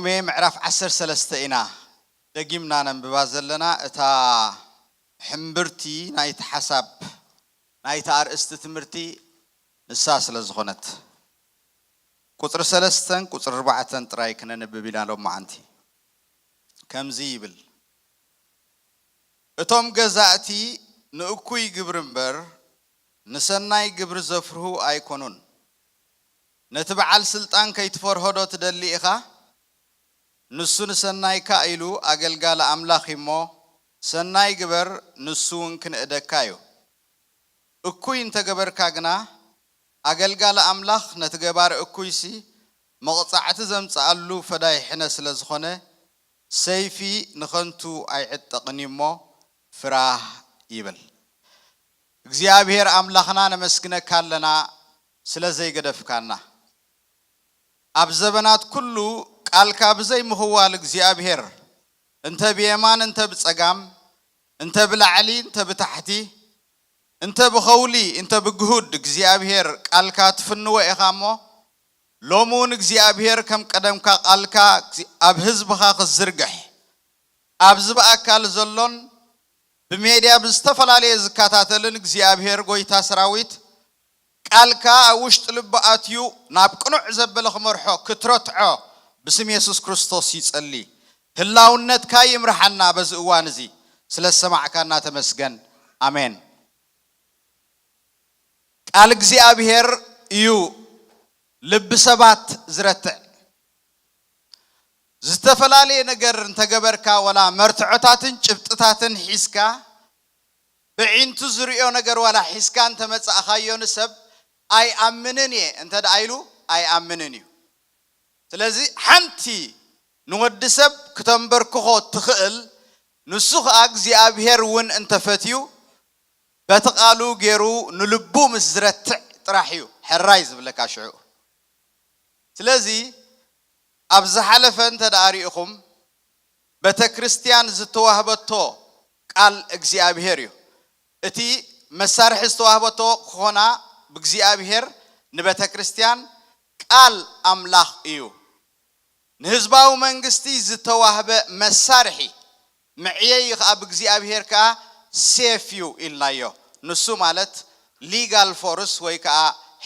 ሮሜ ምዕራፍ ዓሰርተ ሰለስተ ኢና ደጊምና ነንብባ ዘለና። እታ ሕምብርቲ ናይቲ ሓሳብ ናይቲ ኣርእስቲ ትምህርቲ ንሳ ስለ ዝኾነት፣ ቁጽሪ ሰለስተን ቁጽሪ ኣርባዕተን ጥራይ ክነንብብ ኢና ሎማዓንቲ። ከምዚ ይብል፣ እቶም ገዛእቲ ንእኩይ ግብሪ እምበር ንሰናይ ግብሪ ዘፍርሁ ኣይኮኑን። ነቲ በዓል ስልጣን ከይትፈርሆ ዶ ትደሊ ኢኻ? ንሱ ንሰናይካ ኢሉ ኣገልጋሊ ኣምላኽ እዩ እሞ፣ ሰናይ ግበር፣ ንሱ እውን ክንእደካ እዩ። እኩይ እንተገበርካ ግና፣ ኣገልጋሊ ኣምላኽ ነቲ ገባሪ እኩይሲ መቕጻዕቲ ዘምጽኣሉ ፈዳይ ሕነ ስለ ዝኾነ፣ ሰይፊ ንኸንቱ ኣይዕጠቕን እዩ እሞ፣ ፍራህ ይብል። እግዚኣብሔር ኣምላኽና ነመስግነካ ኣለና ስለ ዘይገደፍካና። ኣብ ዘበናት ኩሉ ቃልካ ብዘይ ምኽዋል እግዚኣብሔር፣ እንተ ብየማን እንተ ብጸጋም፣ እንተ ብላዕሊ እንተ ብታሕቲ፣ እንተ ብኸውሊ እንተ ብግሁድ እግዚኣብሔር ቃልካ ትፍንዎ ኢኻ እሞ፣ ሎሚ እውን እግዚኣብሔር ከም ቀደምካ ቃልካ ኣብ ህዝብኻ ክትዝርግሕ፣ ኣብዚ ብኣካል ዘሎን ብሜድያ ብዝተፈላለየ ዝከታተልን እግዚኣብሔር ጎይታ ሰራዊት ቃልካ ኣብ ውሽጢ ልቢ ኣትዩ ናብ ቅኑዕ ዘበለ ክመርሖ ክትረትዖ ብስም የሱስ ክርስቶስ ይጸሊ። ህላውነትካ ይምርሓና በዚ እዋን እዚ። ስለ ዝሰማዕካና ተመስገን። ኣሜን። ቃል እግዚኣብሔር እዩ ልቢ ሰባት ዝረትዕ። ዝተፈላለየ ነገር እንተገበርካ፣ ወላ መርትዖታትን ጭብጥታትን ሒዝካ፣ ብዒንቱ ዝርእዮ ነገር ዋላ ሒዝካ እንተመጻእካዮ ንሰብ፣ ኣይኣምንን እየ እንተ ደኣ ኢሉ ኣይኣምንን እዩ። ስለዚ ሓንቲ ንወዲ ሰብ ክተንበርክኾ ትኽእል፣ ንሱ ኸኣ እግዚኣብሔር እውን እንተፈትዩ፣ በቲ ቃሉ ገይሩ ንልቡ ምስ ዝረትዕ ጥራሕ እዩ ሕራይ ዝብለካ ሽዑ። ስለዚ ኣብ ዝሓለፈ እንተ ደኣ ርኢኹም፣ ቤተ ክርስቲያን ዝተዋህበቶ ቃል እግዚኣብሔር እዩ። እቲ መሳርሒ ዝተዋህበቶ ክኾና ብእግዚኣብሔር ንቤተ ክርስቲያን ቃል ኣምላኽ እዩ። ንህዝባዊ መንግስቲ ዝተዋህበ መሳርሒ፣ መዕየዪ ኸኣ ብእግዚኣብሔር ከኣ ሴፍ እዩ ኢልናዮ። ንሱ ማለት ሊጋል ፎርስ ወይ ከኣ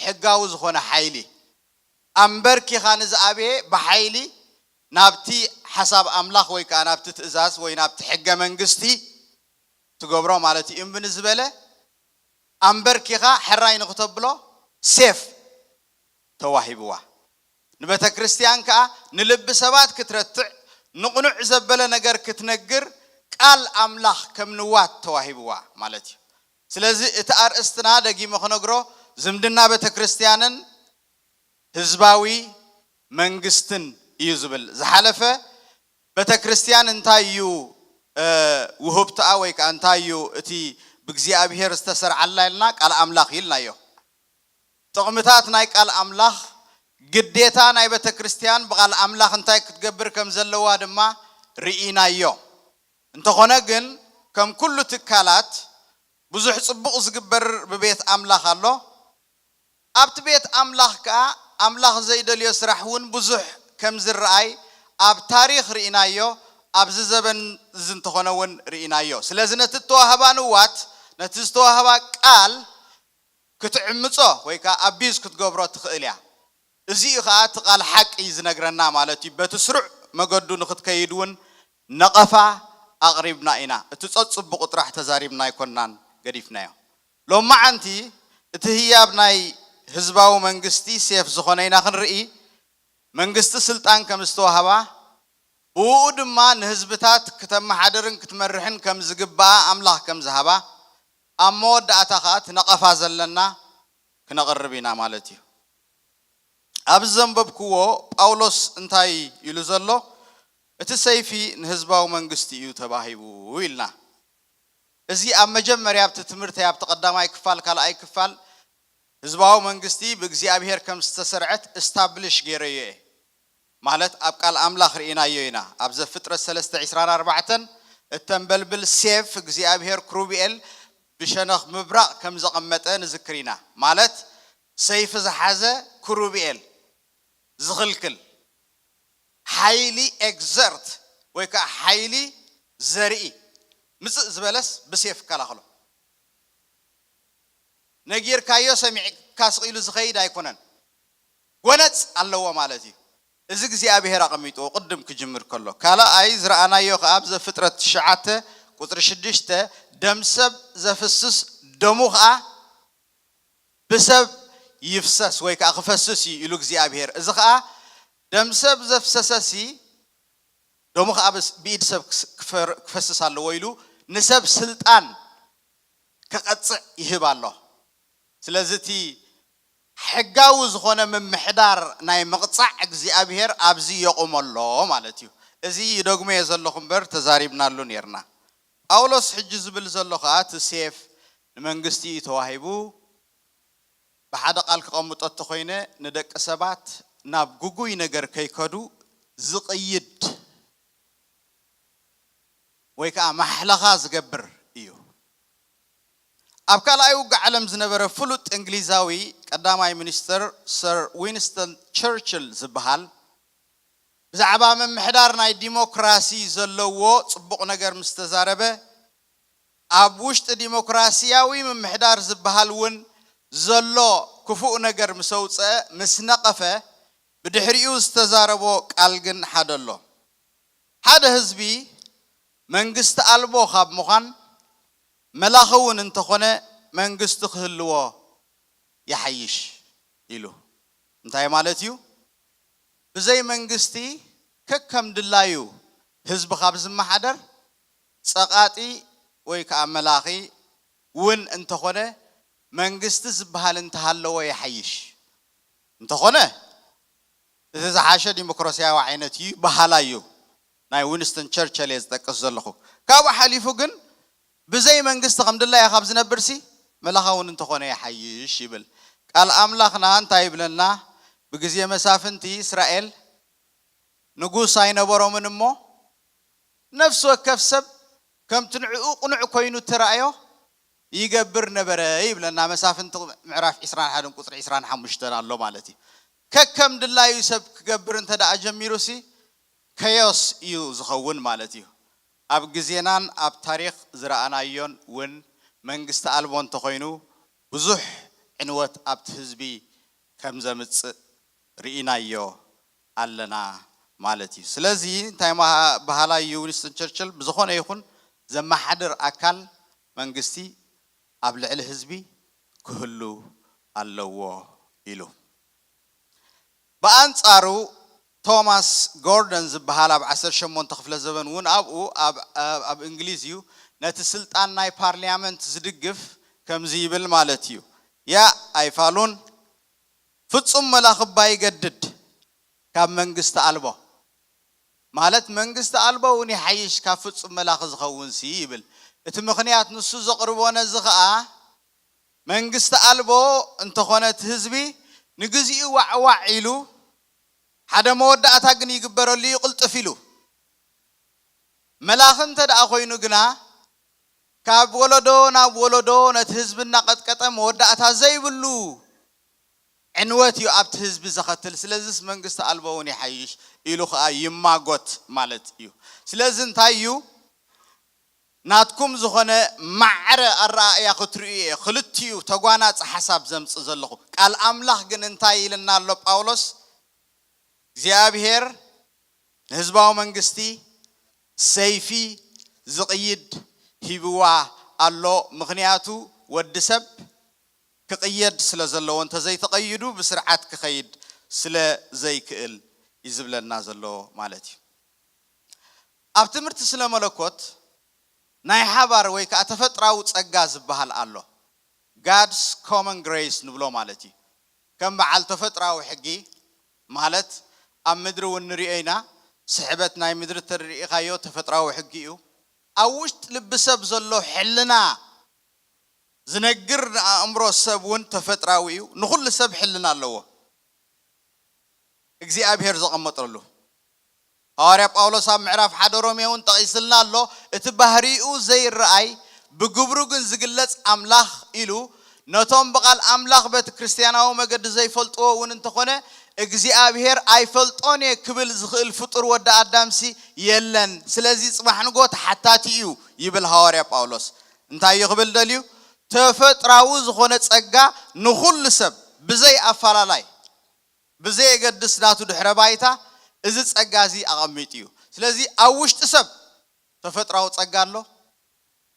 ሕጋዊ ዝኾነ ሓይሊ። ኣምበርኪኻ ንዝኣበየ ብሓይሊ ናብቲ ሓሳብ ኣምላኽ ወይ ከኣ ናብቲ ትእዛዝ ወይ ናብቲ ሕገ መንግስቲ ትገብሮ ማለት እዩ። እምቢ ንዝበለ ኣምበርኪኻ ሕራይ ንኽተብሎ ሴፍ ተዋሂብዋ። ንቤተ ክርስቲያን ከኣ ንልቢ ሰባት ክትረትዕ፣ ንቕኑዕ ዘበለ ነገር ክትነግር ቃል ኣምላኽ ከም ንዋት ተዋሂብዋ ማለት እዩ። ስለዚ እቲ ኣርእስትና ደጊመ ክነግሮ፣ ዝምድና ቤተ ክርስቲያንን ህዝባዊ መንግስትን እዩ ዝብል። ዝሓለፈ ቤተ ክርስቲያን እንታይ እዩ፣ እ፣ ውህብትኣ ወይ ከኣ እንታይ እዩ እቲ ብእግዚኣብሔር ዝተሰርዓላ ኢልና ቃል ኣምላኽ ኢልናዮ። ጥቕምታት ናይ ቃል ኣምላኽ፣ ግዴታ ናይ ቤተ ክርስቲያን ብቓል ኣምላኽ እንታይ ክትገብር ከም ዘለዋ ድማ ርኢናዮ። እንተኾነ ግን ከም ኩሉ ትካላት ብዙሕ ጽቡቕ ዝግበር ብቤት ኣምላኽ ኣሎ። ኣብቲ ቤት ኣምላኽ ከኣ ኣምላኽ ዘይደልዮ ስራሕ እውን ብዙሕ ከም ዝረኣይ ኣብ ታሪኽ ርኢናዮ፣ ኣብዚ ዘበን እዚ እንተኾነ እውን ርኢናዮ። ስለዚ ነቲ እተዋህባ ንዋት፣ ነቲ ዝተዋህባ ቃል ክትዕምጾ ወይ ከኣ ኣቢዝ ክትገብሮ ትኽእል እያ። እዚ እዩ ከኣ እቲ ቃል ሓቂ ዝነግረና ማለት እዩ። በቲ ስሩዕ መገዱ ንኽትከይድ እውን ነቐፋ ኣቕሪብና ኢና። እቲ ጸጽቡቑ ጥራሕ ተዛሪብና ኣይኮንናን ገዲፍናዮ። ሎማዓንቲ እቲ ህያብ ናይ ህዝባዊ መንግስቲ ሴፍ ዝኾነ ኢና ክንርኢ። መንግስቲ ስልጣን ከም ዝተዋህባ፣ ብኡ ድማ ንህዝብታት ክተመሓድርን ክትመርሕን ከም ዝግብኣ ኣምላኽ ከም ዝሃባ፣ ኣብ መወዳእታ ኸኣ እቲ ነቐፋ ዘለና ክነቕርብ ኢና ማለት እዩ። ኣብዚ ዘንበብክዎ ጳውሎስ እንታይ ኢሉ ዘሎ? እቲ ሰይፊ ንህዝባዊ መንግስቲ እዩ ተባሂቡ ኢልና። እዚ ኣብ መጀመርያ ኣብቲ ትምህርተይ ኣብቲ ቀዳማይ ክፋል፣ ካልኣይ ክፋል ህዝባዊ መንግስቲ ብእግዚኣብሔር ከም ዝተሰርዐት እስታብሊሽ ገይረዮ እየ። ማለት ኣብ ቃል ኣምላኽ ርኢናዮ ኢና። ኣብ ዘፍጥረት ሰለስተ ዕስራን ኣርባዕተን እተንበልብል ሴፍ እግዚኣብሔር ክሩብኤል ብሸነኽ ምብራቕ ከም ዘቐመጠ ንዝክር ኢና። ማለት ሰይፊ ዝሓዘ ክሩብኤል ዝኽልክል። ሓይሊ exert ወይ ከዓ ሓይሊ ዘርኢ ምፅእ ዝበለስ ብሴፍ ይከላኸሎ። ነጊርካዮ ሰሚዕካ ስቕ ኢሉ ዝኸይድ ኣይኮነን፣ ጎነፅ ኣለዎ ማለት እዩ። እዚ እግዚኣብሔር ኣቐሚጥዎ ቅድም ክጅምር ከሎ። ካልኣይ ዝረኣናዮ ከዓ ኣብ ዘፍጥረት ትሽዓተ ቁፅሪ ሽዱሽተ፣ ደም ሰብ ዘፍስስ ደሙ ከዓ ብሰብ ይፍሰስ ወይ ከዓ ክፈስስ እዩ ኢሉ እግዚኣብሔር። እዚ ከዓ ደም ሰብ ዘፍሰሰሲ ደሙ ከዓ ብስ- ብኢድ ሰብ ክስ- ክፈር- ክፈስስ ኣለዎ ኢሉ ንሰብ ስልጣን ክቐፅዕ ይህብ ኣሎ። ስለዚ እቲ ሕጋዊ ዝኾነ ምምሕዳር ናይ ምቕፃዕ እግዚኣብሔር ኣብዚ የቑሞ ኣሎ ማለት እዩ። እዚ ይደግሞ እየ ዘለኹ እምበር ተዛሪብናሉ ነርና። ጳውሎስ ሕጂ ዝብል ዘሎ ከዓ እቲ ሴፍ ንመንግስቲ እዩ ተዋሂቡ። ብሓደ ቃል ክቐምጦ እንተኾይነ ንደቂ ሰባት ናብ ግጉይ ነገር ከይከዱ ዝቕይድ ወይ ከዓ ማሕለኻ ዝገብር እዩ። ኣብ ካልኣይ ውግእ ዓለም ዝነበረ ፍሉጥ እንግሊዛዊ ቀዳማይ ሚኒስተር ሰር ዊንስተን ቸርችል ዝበሃል ብዛዕባ ምምሕዳር ናይ ዲሞክራሲ ዘለዎ ጽቡቕ ነገር ምስ ተዛረበ፣ ኣብ ውሽጢ ዲሞክራሲያዊ ምምሕዳር ዝበሃል እውን ዘሎ ክፉእ ነገር ምስ ኣውፅአ፣ ምስ ነቐፈ፣ ብድሕሪኡ ዝተዛረቦ ቃል ግን ሓደ ኣሎ። ሓደ ህዝቢ መንግስቲ ኣልቦ ካብ ምዃን መላኺ እውን እንተኾነ መንግስቲ ክህልዎ ይሓይሽ ኢሉ። እንታይ ማለት እዩ? ብዘይ መንግስቲ ከከም ድላዩ ህዝቢ ካብ ዝመሓደር ጸቓጢ ወይ ከዓ መላኺ እውን እንተኾነ መንግስቲ ዝበሃል እንተሃለዎ ይሓይሽ። እንተኾነ እቲ ዝሓሸ ዲሞክራሲያዊ ዓይነት እዩ በሃላይ እዩ። ናይ ዊንስተን ቸርችል እየ ዝጠቅስ ዘለኹ። ካብኡ ሓሊፉ ግን ብዘይ መንግስቲ ከም ድላያ ካብ ዝነብርሲ መላኻ እውን እንተኾነ ይሓይሽ ይብል። ቃል ኣምላኽና እንታይ ይብለና? ብግዜ መሳፍንቲ እስራኤል ንጉስ ኣይነበሮምን እሞ ነፍሲ ወከፍ ሰብ ከምቲ ንዕኡ ቅኑዕ ኮይኑ እተራእዮ ይገብር ነበረ ይብለና። መሳፍንቲ ምዕራፍ ዕስራን ሓደን ቁፅሪ ዕስራን ሓሙሽተን ኣሎ ማለት እዩ። ከከም ድላዩ ሰብ ክገብር እንተ ደኣ ጀሚሩሲ ከዮስ እዩ ዝኸውን ማለት እዩ። ኣብ ግዜናን ኣብ ታሪኽ ዝረኣናዮን እውን መንግስቲ ኣልቦ እንተኾይኑ ብዙሕ ዕንወት ኣብቲ ህዝቢ ከም ዘምጽእ ርኢናዮ ኣለና ማለት እዩ። ስለዚ እንታይ ማ- በሃላይ እዩ ዊንስተን ቸርችል? ብዝኾነ ይኹን ዘመሓድር ኣካል መንግስቲ ኣብ ልዕሊ ህዝቢ ክህሉ ኣለዎ ኢሉ። ብኣንጻሩ ቶማስ ጎርደን ዝበሃል ኣብ ዓሰርተ ሸሞንተ ክፍለ ዘበን እውን ኣብኡ ኣብ- ኣብ- ኣብ እንግሊዝ እዩ ነቲ ስልጣን ናይ ፓርሊያመንት ዝድግፍ ከምዚ ይብል ማለት እዩ። ያ ኣይፋሉን ፍጹም መላኺ እባ ይገድድ ካብ መንግስቲ ኣልቦ ማለት መንግስቲ ኣልቦ እውን ይሓይሽ ካብ ፍጹም መላኺ ዝኸውን ሲ ይብል። እቲ ምኽንያት ንሱ ዘቕርቦ ነዚ ኸኣ መንግስቲ ኣልቦ እንተኾነ እቲ ህዝቢ ንግዚኡ ዋዕዋዕ ኢሉ ሓደ መወዳእታ ግን ይግበረሉ እዩ ቅልጥፍ ኢሉ። መላኺ እንተ ደኣ ኮይኑ ግና ካብ ወለዶ ናብ ወለዶ ነቲ ህዝቢ እናቐጥቀጠ መወዳእታ ዘይብሉ ዕንወት እዩ ኣብቲ ህዝቢ ዘኸትል። ስለዚስ መንግስቲ ኣልቦ እውን ይሓይሽ ኢሉ ኸዓ ይማጎት ማለት እዩ። ስለዚ እንታይ እዩ ናትኩም ዝኾነ ማዕረ ኣረኣእያ ክትርእዩ እየ ክልቲኡ ተጓናፂ ሓሳብ ዘምፅእ ዘለኹ። ቃል ኣምላኽ ግን እንታይ ኢልና ኣሎ ጳውሎስ? እግዚኣብሔር ንህዝባዊ መንግስቲ ሰይፊ ዝቕይድ ሂብዋ ኣሎ። ምኽንያቱ ወዲ ሰብ ክቕየድ ስለ ዘለዎ እንተዘይተቐይዱ ብስርዓት ክኸይድ ስለ ዘይክእል እዩ ዝብለና ዘሎ ማለት እዩ። ኣብ ትምህርቲ ስነ መለኮት ናይ ሓባር ወይ ከዓ ተፈጥራዊ ፀጋ ዝበሃል ኣሎ። God's common grace ንብሎ ማለት እዩ። ከም በዓል ተፈጥራዊ ሕጊ ማለት ኣብ ምድሪ እውን ንሪኦ ኢና። ስሕበት ናይ ምድሪ ተሪኢኻዮ ተፈጥራዊ ሕጊ እዩ። ኣብ ውሽጢ ልቢ ሰብ ዘሎ ሕልና ዝነግር ንኣእምሮ ሰብ እውን ተፈጥራዊ እዩ። ንኹሉ ሰብ ሕልና ኣለዎ እግዚኣብሔር ዘቐመጠሉ። ሃዋርያ ጳውሎስ ኣብ ምዕራፍ ሓደ ሮሜ እውን ጠቒስልና ኣሎ። እቲ ባህሪኡ ዘይረኣይ ብግብሩ ግን ዝግለጽ ኣምላኽ ኢሉ ነቶም ብቓል ኣምላኽ በቲ ክርስትያናዊ መገዲ ዘይፈልጥዎ እውን እንተኾነ እግዚኣብሔር ኣይፈልጦን እየ ክብል ዝኽእል ፍጡር ወዲ ኣዳምሲ የለን። ስለዚ ጽባሕ ንጎ ተሓታቲ እዩ ይብል ሃዋርያ ጳውሎስ። እንታይ እዩ ክብል ደልዩ? ተፈጥራዊ ዝኾነ ጸጋ ንኹሉ ሰብ ብዘይ ኣፈላላይ፣ ብዘይ የገድስ ናቱ ድሕረ ባይታ፣ እዚ ጸጋ እዚ ኣቐሚጡ እዩ። ስለዚ ኣብ ውሽጢ ሰብ ተፈጥራዊ ጸጋ ኣሎ፣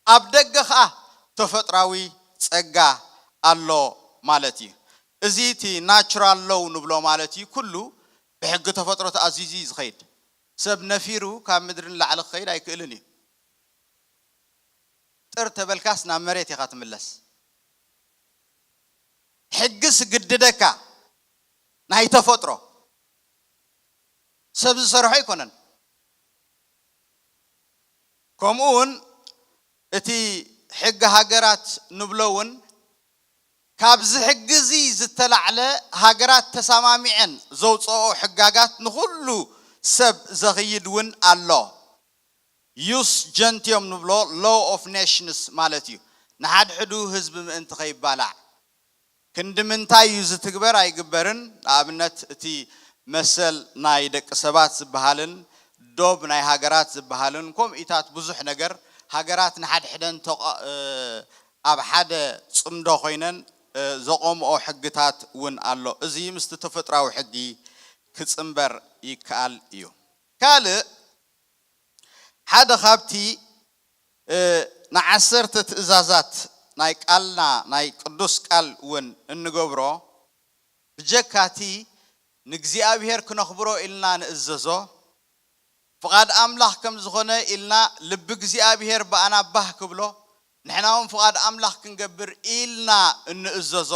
ኣብ ደገ ኸኣ ተፈጥራዊ ጸጋ ኣሎ ማለት እዩ። እዚ እቲ ናቹራል ሎው ንብሎ ማለት እዩ። ኩሉ ብሕጊ ተፈጥሮ ተኣዚዙ እዩ ዝኸይድ። ሰብ ነፊሩ ካብ ምድሪ ንላዕሊ ክኸይድ ኣይክእልን እዩ። ጥር ተበልካስ ናብ መሬት ኢኻ ትምለስ። ሕጊ ስግድደካ ናይ ተፈጥሮ ሰብ ዝሰርሖ ኣይኮነን። ከምኡ እውን እቲ ሕጊ ሃገራት ንብሎ እውን ካብዚ ሕጊ እዚ ዝተላዕለ ሃገራት ተሰማሚዐን ዘውፅኦ ሕጋጋት ንኹሉ ሰብ ዘኽይድ እውን ኣሎ። ዩስ ጀንቲዮም ንብሎ ሎው ኦፍ ኔሽንስ ማለት እዩ። ንሓድሕዱ ህዝቢ ምእንቲ ከይባላዕ ክንዲ ምንታይ እዩ ዝትግበር ኣይግበርን። ንኣብነት እቲ መሰል ናይ ደቂ ሰባት ዝበሃልን ዶብ ናይ ሃገራት ዝበሃልን ከምኡታት ብዙሕ ነገር ሃገራት ንሓድሕደን ተቐ- እ፣ ኣብ ሓደ ጽምዶ ኮይነን እ፣ ዘቆምኦ ሕግታት እውን ኣሎ። እዚ ምስቲ ተፈጥራዊ ሕጊ ክጽንበር ይከኣል እዩ። ካልእ ሓደ ካብቲ እ፣ ንዓሰርተ ትእዛዛት ናይ ቃልና ናይ ቅዱስ ቃል እውን እንገብሮ ብጀካቲ ንእግዚኣብሔር ክነኽብሮ ኢልና ንእዘዞ ፍቓድ ኣምላኽ ከም ዝኾነ ኢልና ልቢ እግዚኣብሔር ብኣና ባህ ክብሎ ንሕና እውን ፍቓድ ኣምላኽ ክንገብር ኢልና እንእዘዞ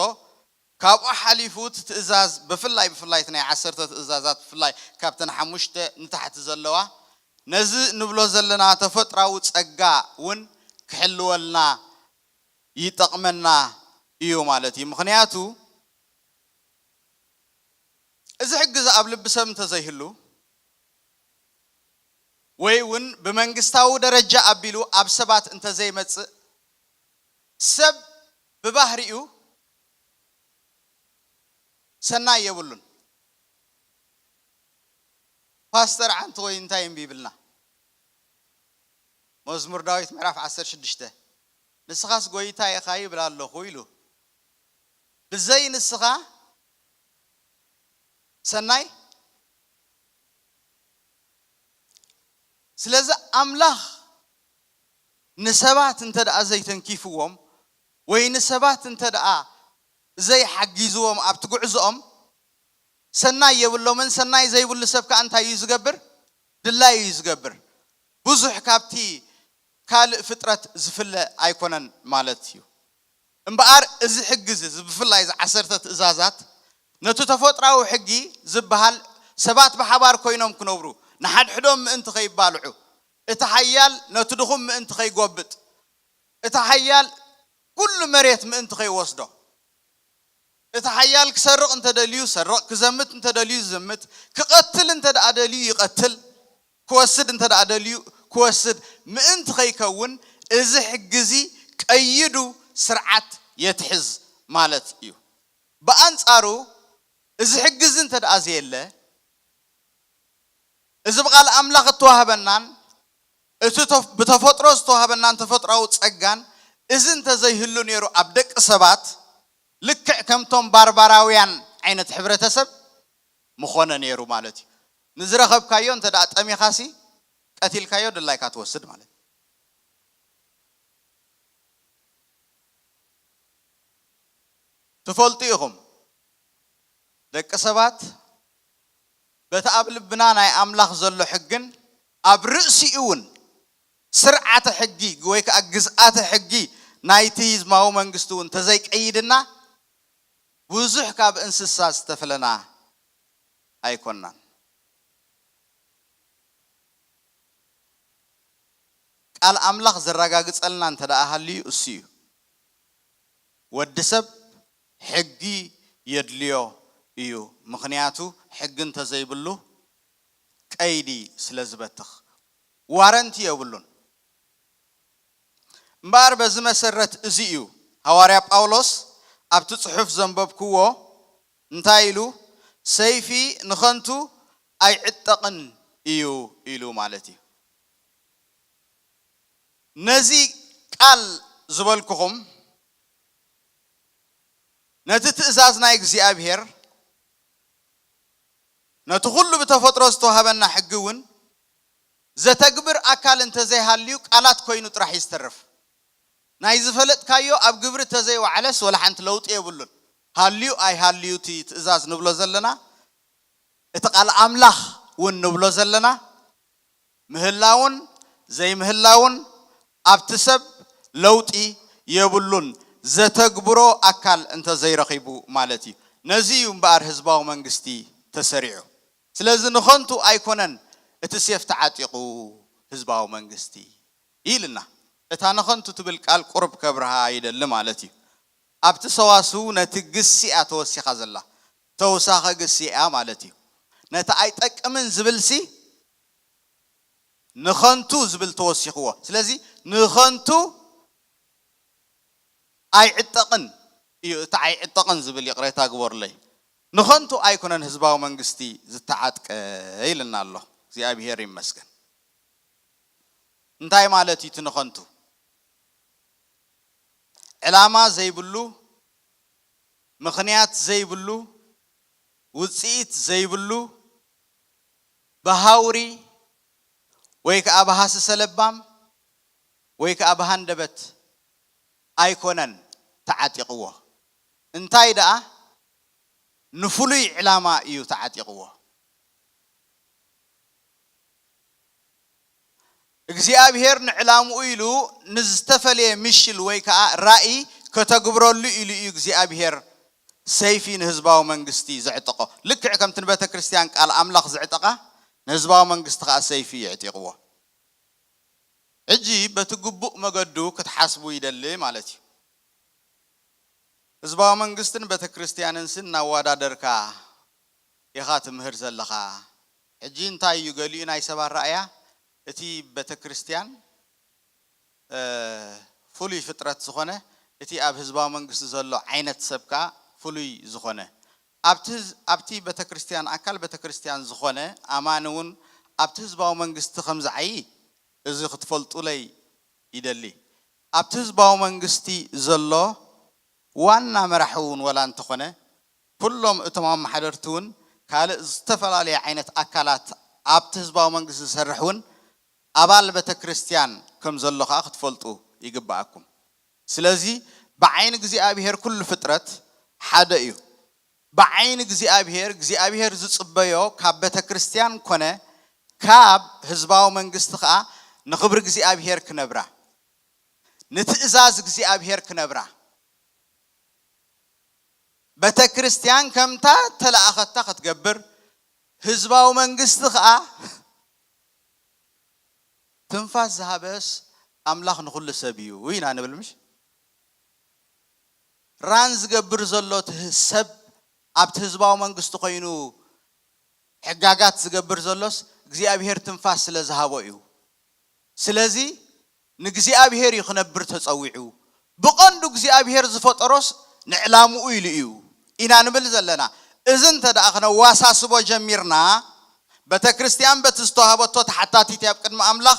ካብኡ ሓሊፉ እቲ ትእዛዝ ብፍላይ ብፍላይ እቲ ናይ ዓሰርተ ትእዛዛት ብፍላይ ካብተን ሓሙሽተ ንታሕቲ ዘለዋ ነዚ ንብሎ ዘለና ተፈጥራዊ ጸጋ እውን ክሕልወልና ይጠቕመና እዩ ማለት እዩ። ምኽንያቱ እዚ ሕጊ እዚ ኣብ ልቢ ሰብ እንተዘይህሉ ወይ እውን ብመንግስታዊ ደረጃ ኣቢሉ ኣብ ሰባት እንተዘይመጽእ ሰብ ብባህሪኡ ሰናይ የብሉን። ፓስተር ዓንተ ወይ እንታይ እምቢ ይብልና? መዝሙር ዳዊት ምዕራፍ ዓሰርተ ሽዱሽተ ንስኻስ ጎይታ ኢኻ ይብል ኣለኹ ኢሉ። ብዘይ ንስኻ ሰናይ። ስለዚ ኣምላኽ ንሰባት እንተ ደኣ ዘይተንኪፍዎም ወይ ንሰባት እንተ ደኣ ዘይሓጊዝዎም ኣብቲ ጉዕዞኦም ሰናይ የብሎምን። ሰናይ ዘይብሉ ሰብ ከኣ እንታይ እዩ ዝገብር? ድላይ እዩ ዝገብር። ብዙሕ ካብቲ ካልእ ፍጥረት ዝፍለ ኣይኮነን ማለት እዩ። እምበኣር እዚ ሕጊ እዚ፣ እዚ ብፍላይ እዚ ዓሰርተ ትእዛዛት ነቲ ተፈጥራዊ ሕጊ ዝበሃል ሰባት ብሓባር ኮይኖም ክነብሩ ንሓድሕዶም ምእንቲ ከይባልዑ እቲ ሓያል ነቲ ድኹም ምእንቲ ከይጎብጥ እቲ ሓያል ኩሉ መሬት ምእንቲ ከይወስዶ እቲ ሓያል ክሰርቕ እንተደልዩ ሰርቕ፣ ክዘምት እንተደልዩ ዝዝምት፣ ክቐትል እንተ ደኣ ደልዩ ይቐትል፣ ክወስድ እንተ ደኣ ደልዩ ክወስድ ምእንቲ ከይከውን እዚ ሕጊ እዚ ቀይዱ ስርዓት የትሕዝ ማለት እዩ። ብኣንጻሩ እዚ ሕጊ እዚ እንተ ደኣ ዘየለ እዚ ብቓል ኣምላኽ እተዋህበናን እቲ ተፍ- ብተፈጥሮ ዝተዋህበናን ተፈጥራዊ ጸጋን እዚ እንተዘይህሉ ነይሩ ኣብ ደቂ ሰባት ልክዕ ከምቶም ባርባራውያን ዓይነት ሕብረተሰብ ምኾነ ነይሩ ማለት እዩ። ንዝረኸብካዮ እንተ ደኣ ጠሚኻሲ ቀቲልካዮ ድላይካ ትወስድ ማለት እዩ። ትፈልጡ ኢኹም ደቂ ሰባት በቲ ኣብ ልብና ናይ ኣምላኽ ዘሎ ሕግን ኣብ ርእሲኡ እውን ስርዓተ ሕጊ ወይ ከዓ ግዝኣተ ሕጊ ናይቲ ህዝባዊ መንግስቲ እውን ተዘይቀይድና ብዙሕ ካብ እንስሳ ዝተፍለና ኣይኮናን። ቃል ኣምላኽ ዘረጋግጸልና እንተ ደኣ ሃልዩ እሱ እዩ። ወዲ ሰብ ሕጊ የድልዮ እዩ። ምኽንያቱ ሕጊ እንተዘይብሉ ቀይዲ ስለ ዝበትኽ ዋረንቲ የብሉን። እምበኣር በዚ መሰረት እዚ እዩ ሃዋርያ ጳውሎስ ኣብቲ ጽሑፍ ዘንበብክዎ እንታይ ኢሉ ሰይፊ ንኸንቱ ኣይዕጠቕን እዩ ኢሉ ማለት እዩ። ነዚ ቃል ዝበልኩኹም፣ ነቲ ትእዛዝ ናይ እግዚኣብሔር፣ ነቲ ኩሉ ብተፈጥሮ ዝተዋህበና ሕጊ እውን ዘተግብር ኣካል እንተዘይሃልዩ ቃላት ኮይኑ ጥራሕ እዩ ዝተርፍ። ናይ ዝፈለጥካዮ ኣብ ግብሪ ተዘይወዓለስ ወላ ሓንቲ ለውጢ የብሉን። ሃልዩ ኣይሃልዩ እቲ ትእዛዝ ንብሎ ዘለና፣ እቲ ቃል ኣምላኽ እውን ንብሎ ዘለና፣ ምህላውን ዘይምህላውን ኣብቲ ሰብ ለውጢ የብሉን፣ ዘተግብሮ ኣካል እንተዘይረኺቡ ማለት እዩ። ነዚ እዩ እምበኣር ህዝባዊ መንግስቲ ተሰሪዑ። ስለዚ ንኸንቱ ኣይኮነን እቲ ሴፍ ተዓጢቑ ህዝባዊ መንግስቲ ኢልና። እታ ንኸንቱ ትብል ቃል ቁሩብ ከብርሃ ይደሊ ማለት እዩ። ኣብቲ ሰዋስው ነቲ ግሲ እያ ተወሲኻ ዘላ። ተውሳኸ ግሲ እያ ማለት እዩ። ነቲ ኣይጠቅምን ዝብልሲ ንኸንቱ ዝብል ተወሲኽዎ። ስለዚ ንኸንቱ ኣይዕጠቕን እዩ። እቲ ኣይዕጠቕን ዝብል ይቕሬታ ግበሩለይ። ንኸንቱ ኣይኮነን ህዝባዊ መንግስቲ ዝተዓጥቀ ኢልና ኣሎ። እግዚኣብሔር ይመስገን። እንታይ ማለት እዩ እቲ ንኸንቱ? ዕላማ ዘይብሉ፣ ምኽንያት ዘይብሉ፣ ውጽኢት ዘይብሉ፣ ብሃውሪ ወይ ከኣ ብሃስሰ ለባም ወይ ከኣ ብሃንደበት ኣይኮነን ተዓጢቕዎ። እንታይ ደኣ ንፍሉይ ዕላማ እዩ ተዓጢቕዎ። እግዚኣብሔር ንዕላምኡ ኢሉ ንዝተፈለየ ምሽል ወይ ከኣ ራእይ ከተግብረሉ ኢሉ እዩ እግዚኣብሔር ሰይፊ ንህዝባዊ መንግስቲ ዘዕጠቖ። ልክዕ ከምቲ ንቤተ ክርስቲያን ቃል ኣምላኽ ዘዕጠቓ ንህዝባዊ መንግስቲ ከኣ ሰይፊ የዕጢቕዎ። ሕጂ በቲ ግቡእ መገዱ ክትሓስቡ ይደሊ ማለት እዩ። ህዝባዊ መንግስትን ቤተ ክርስቲያንንስ እናወዳደርካ ኢኻ ትምህር ዘለኻ። ሕጂ እንታይ እዩ ገሊኡ ናይ ሰብ ኣረኣእያ? እቲ ቤተ ክርስቲያን፣ እ፣ ፍሉይ ፍጥረት ዝኾነ፣ እቲ ኣብ ህዝባዊ መንግስቲ ዘሎ ዓይነት ሰብ ከኣ ፍሉይ ዝኾነ። ኣብቲ ህዝ-፣ ኣብቲ ቤተ ክርስቲያን ኣካል ቤተ ክርስቲያን ዝኾነ ኣማኒ እውን ኣብቲ ህዝባዊ መንግስቲ ከም ዝዓዪ እዚ ክትፈልጡለይ ይደሊ። ኣብቲ ህዝባዊ መንግስቲ ዘሎ ዋና መራሒ እውን ወላ እንተኾነ፣ ኩሎም እቶም ኣመሓደርቲ እውን ካልእ ዝተፈላለየ ዓይነት ኣካላት ኣብቲ ህዝባዊ መንግስቲ ዝሰርሕ እውን ኣባል ቤተ ክርስቲያን ከም ዘሎ ከኣ ክትፈልጡ ይግብኣኩም። ስለዚ ብዓይኒ እግዚኣብሔር ኩሉ ፍጥረት ሓደ እዩ። ብዓይኒ እግዚኣብሔር፣ እግዚኣብሔር ዝጽበዮ ካብ ቤተ ክርስቲያን ኮነ ካብ ህዝባዊ መንግስቲ ከኣ ንኽብሪ እግዚኣብሔር ክነብራ፣ ንትእዛዝ እግዚኣብሔር ክነብራ፣ ቤተ ክርስቲያን ከምታ ተለኣኸታ ክትገብር፣ ህዝባዊ መንግስቲ ከኣ ትንፋስ ዝሃበስ ኣምላኽ ንኹሉ ሰብ እዩ ኢና ንብል ምሽ? ራን ዝገብር ዘሎ እቲ ሰብ ኣብቲ ህዝባዊ መንግስቲ ኮይኑ ሕጋጋት ዝገብር ዘሎስ እግዚኣብሔር ትንፋስ ስለ ዝሃቦ እዩ። ስለዚ ንእግዚኣብሔር እዩ ክነብር ተጸዊዑ። ብቐንዱ እግዚኣብሔር ዝፈጠሮስ ንዕላምኡ ኢሉ እዩ ኢና ንብል ዘለና። እዚ እንተ ደኣ ክነዋሳስቦ ጀሚርና፣ ቤተ ክርስቲያን በቲ ዝተዋህበቶ ተሓታቲት እያ ኣብ ቅድሚ ኣምላኽ፣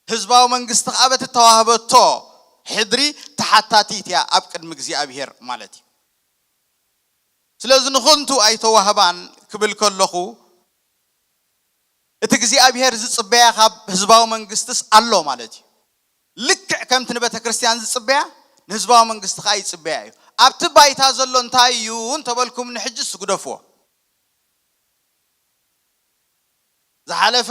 ህዝባዊ መንግስቲ ከኣ በቲ እተዋህበቶ ሕድሪ ተሓታቲት እያ ኣብ ቅድሚ እግዚኣብሔር ማለት እዩ። ስለዚ ንኸንቱ ኣይተዋህባን ክብል ከለኹ፣ እቲ እግዚኣብሔር ዝጽበያ ካብ ህዝባዊ መንግስትስ ኣሎ ማለት እዩ። ልክዕ ከምቲ ንቤተ ክርስቲያን ዝጽበያ ንህዝባዊ መንግስቲ ከኣ ይጽበያ እዩ። ኣብቲ ባይታ ዘሎ እንታይ እዩ እንተበልኩም ንሕጂ ስግደፍዎ። ዝሓለፈ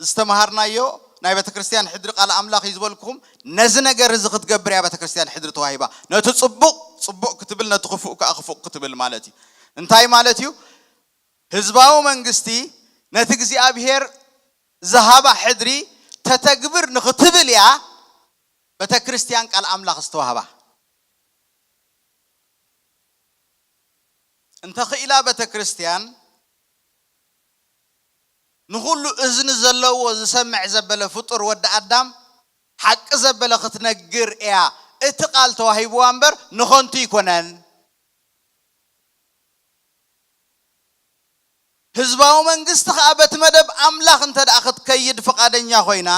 ዝተምሃርናዮ ናይ ቤተ ክርስቲያን ሕድሪ ቃል ኣምላኽ እዩ ዝበልኩኹም። ነዚ ነገር እዚ ክትገብር እያ ቤተ ክርስቲያን ሕድሪ ተዋሂባ። ነቲ ጽቡቕ ጽቡቕ ክትብል፣ ነቲ ክፉእ ከኣ ክፉእ ክትብል ማለት እዩ። እንታይ ማለት እዩ? ህዝባዊ መንግስቲ ነቲ እግዚኣብሔር ዝሃባ ሕድሪ ተተግብር ንኽትብል እያ ቤተ ክርስቲያን ቃል ኣምላኽ ዝተዋህባ። እንተኽኢላ ቤተ ክርስቲያን ንኹሉ እዝኒ ዘለዎ ዝሰምዕ ዘበለ ፍጡር ወዲ ኣዳም ሓቂ ዘበለ ክትነግር እያ። እቲ ቃል ተዋሂብዋ እምበር ንኸንቱ ኣይኮነን። ህዝባዊ መንግስቲ ከኣ በቲ መደብ ኣምላኽ እንተ ደኣ ክትከይድ ፍቓደኛ ኮይና፣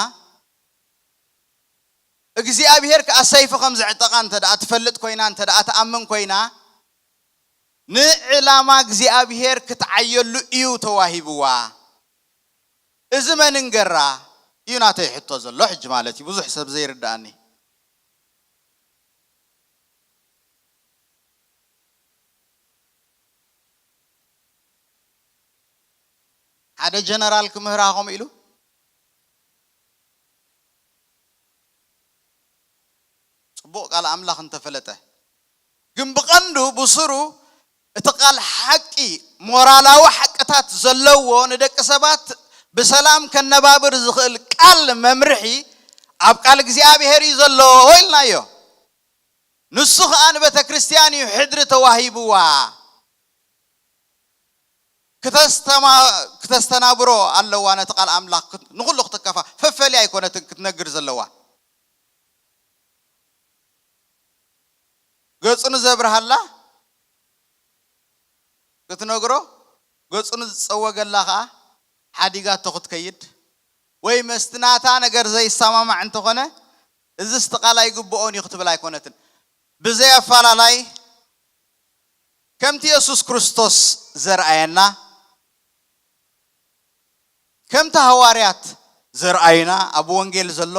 እግዚኣብሔር ከኣ ሰይፊ ከም ዘዕጠቓ እንተ ደኣ ትፈልጥ ኮይና፣ እንተ ደኣ ትኣምን ኮይና፣ ንዕላማ እግዚኣብሔር ክትዓየሉ እዩ ተዋሂብዋ። እዚ መንንገራ እዩ ናተይ ሕቶ ዘሎ ሕጂ ማለት እዩ። ብዙሕ ሰብ ዘይርድኣኒ። ሓደ ጀነራል ክምህራ ከምኡ ኢሉ ጽቡቕ ቃል ኣምላኽ እንተፈለጠ ግን ብቐንዱ ብስሩ እቲ ቃል ሓቂ ሞራላዊ ሓቅታት ዘለዎ ንደቂ ሰባት ብሰላም ከነባብር ዝኽእል ቃል መምርሒ ኣብ ቃል እግዚኣብሔር እዩ ዘሎ ኢልናዮ። ንሱ ኸኣ ንቤተ ክርስቲያን እዩ ሕድሪ ተዋሂብዋ። ክተስተማ- ክተስተናብሮ ኣለዋ ነቲ ቃል ኣምላኽ ክት- ንኹሉ ክትከፋ ፈፈሊ ኣይኮነትን ክትነግር ዘለዋ። ገጹ ንዘብርሃላ ክትነግሮ፣ ገጹ ንዝጸወገላ ኸኣ ሓዲጋቶ ክትከይድ፣ ወይ መስቲ ናታ ነገር ዘይሰማማዕ እንተኾነ፣ እዚ ስቲ ቃል ኣይግብኦን እዩ ክትብል ኣይኮነትን። ብዘይ ኣፋላላይ ከምቲ የሱስ ክርስቶስ ዘርኣየና፣ ከምቲ ሃዋርያት ዘርኣዩና ኣብ ወንጌል ዘሎ፣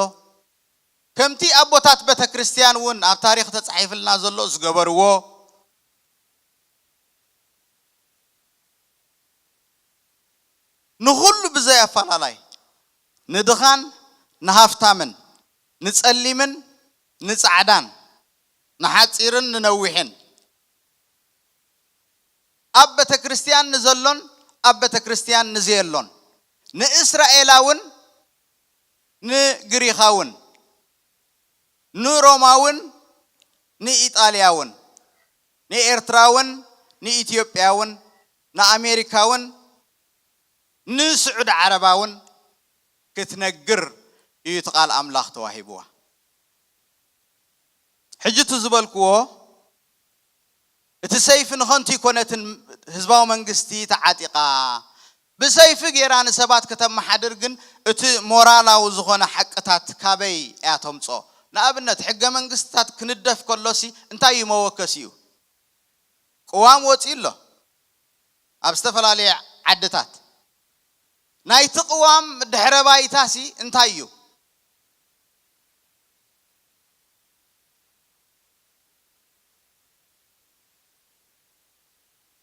ከምቲ ኣቦታት ቤተ ክርስቲያን እውን ኣብ ታሪኽ ተጻሒፍልና ዘሎ ዝገበርዎ፣ ንኹሉ ብዘይ ኣፋላላይ፣ ንድኻን ንሃፍታምን፣ ንጸሊምን ንጻዕዳን፣ ንሓጺርን ንነዊሕን፣ ኣብ ቤተ ክርስቲያን ንዘሎን ኣብ ቤተ ክርስቲያን ንዘየሎን፣ ንእስራኤላውን ንግሪኻውን፣ ንሮማውን ንኢጣልያውን፣ ንኤርትራውን ንኢትዮጵያውን፣ ንኣሜሪካውን ንስዑዲ ዓረባውን ክትነግር እዩ እቲ ቃል ኣምላኽ ተዋሂብዋ። ሕጂ እቲ ዝበልክዎ፣ እቲ ሰይፊ ንኸንቱ ይኮነትን ህዝባዊ መንግስቲ ተዓጢቓ። ብሰይፊ ጌራ ንሰባት ከተመሓድር ግን እቲ ሞራላዊ ዝኾነ ሓቅታት ካበይ እያ ተምጽኦ? ንኣብነት፣ ሕገ መንግስትታት ክንደፍ ከሎሲ እንታይ እዩ መወከሲኡ? ቅዋም ወጺኡ ኣሎ ኣብ ዝተፈላለየ ዓድታት። ናይቲ ቅዋም ድሕረ ባይታሲ እንታይ እዩ?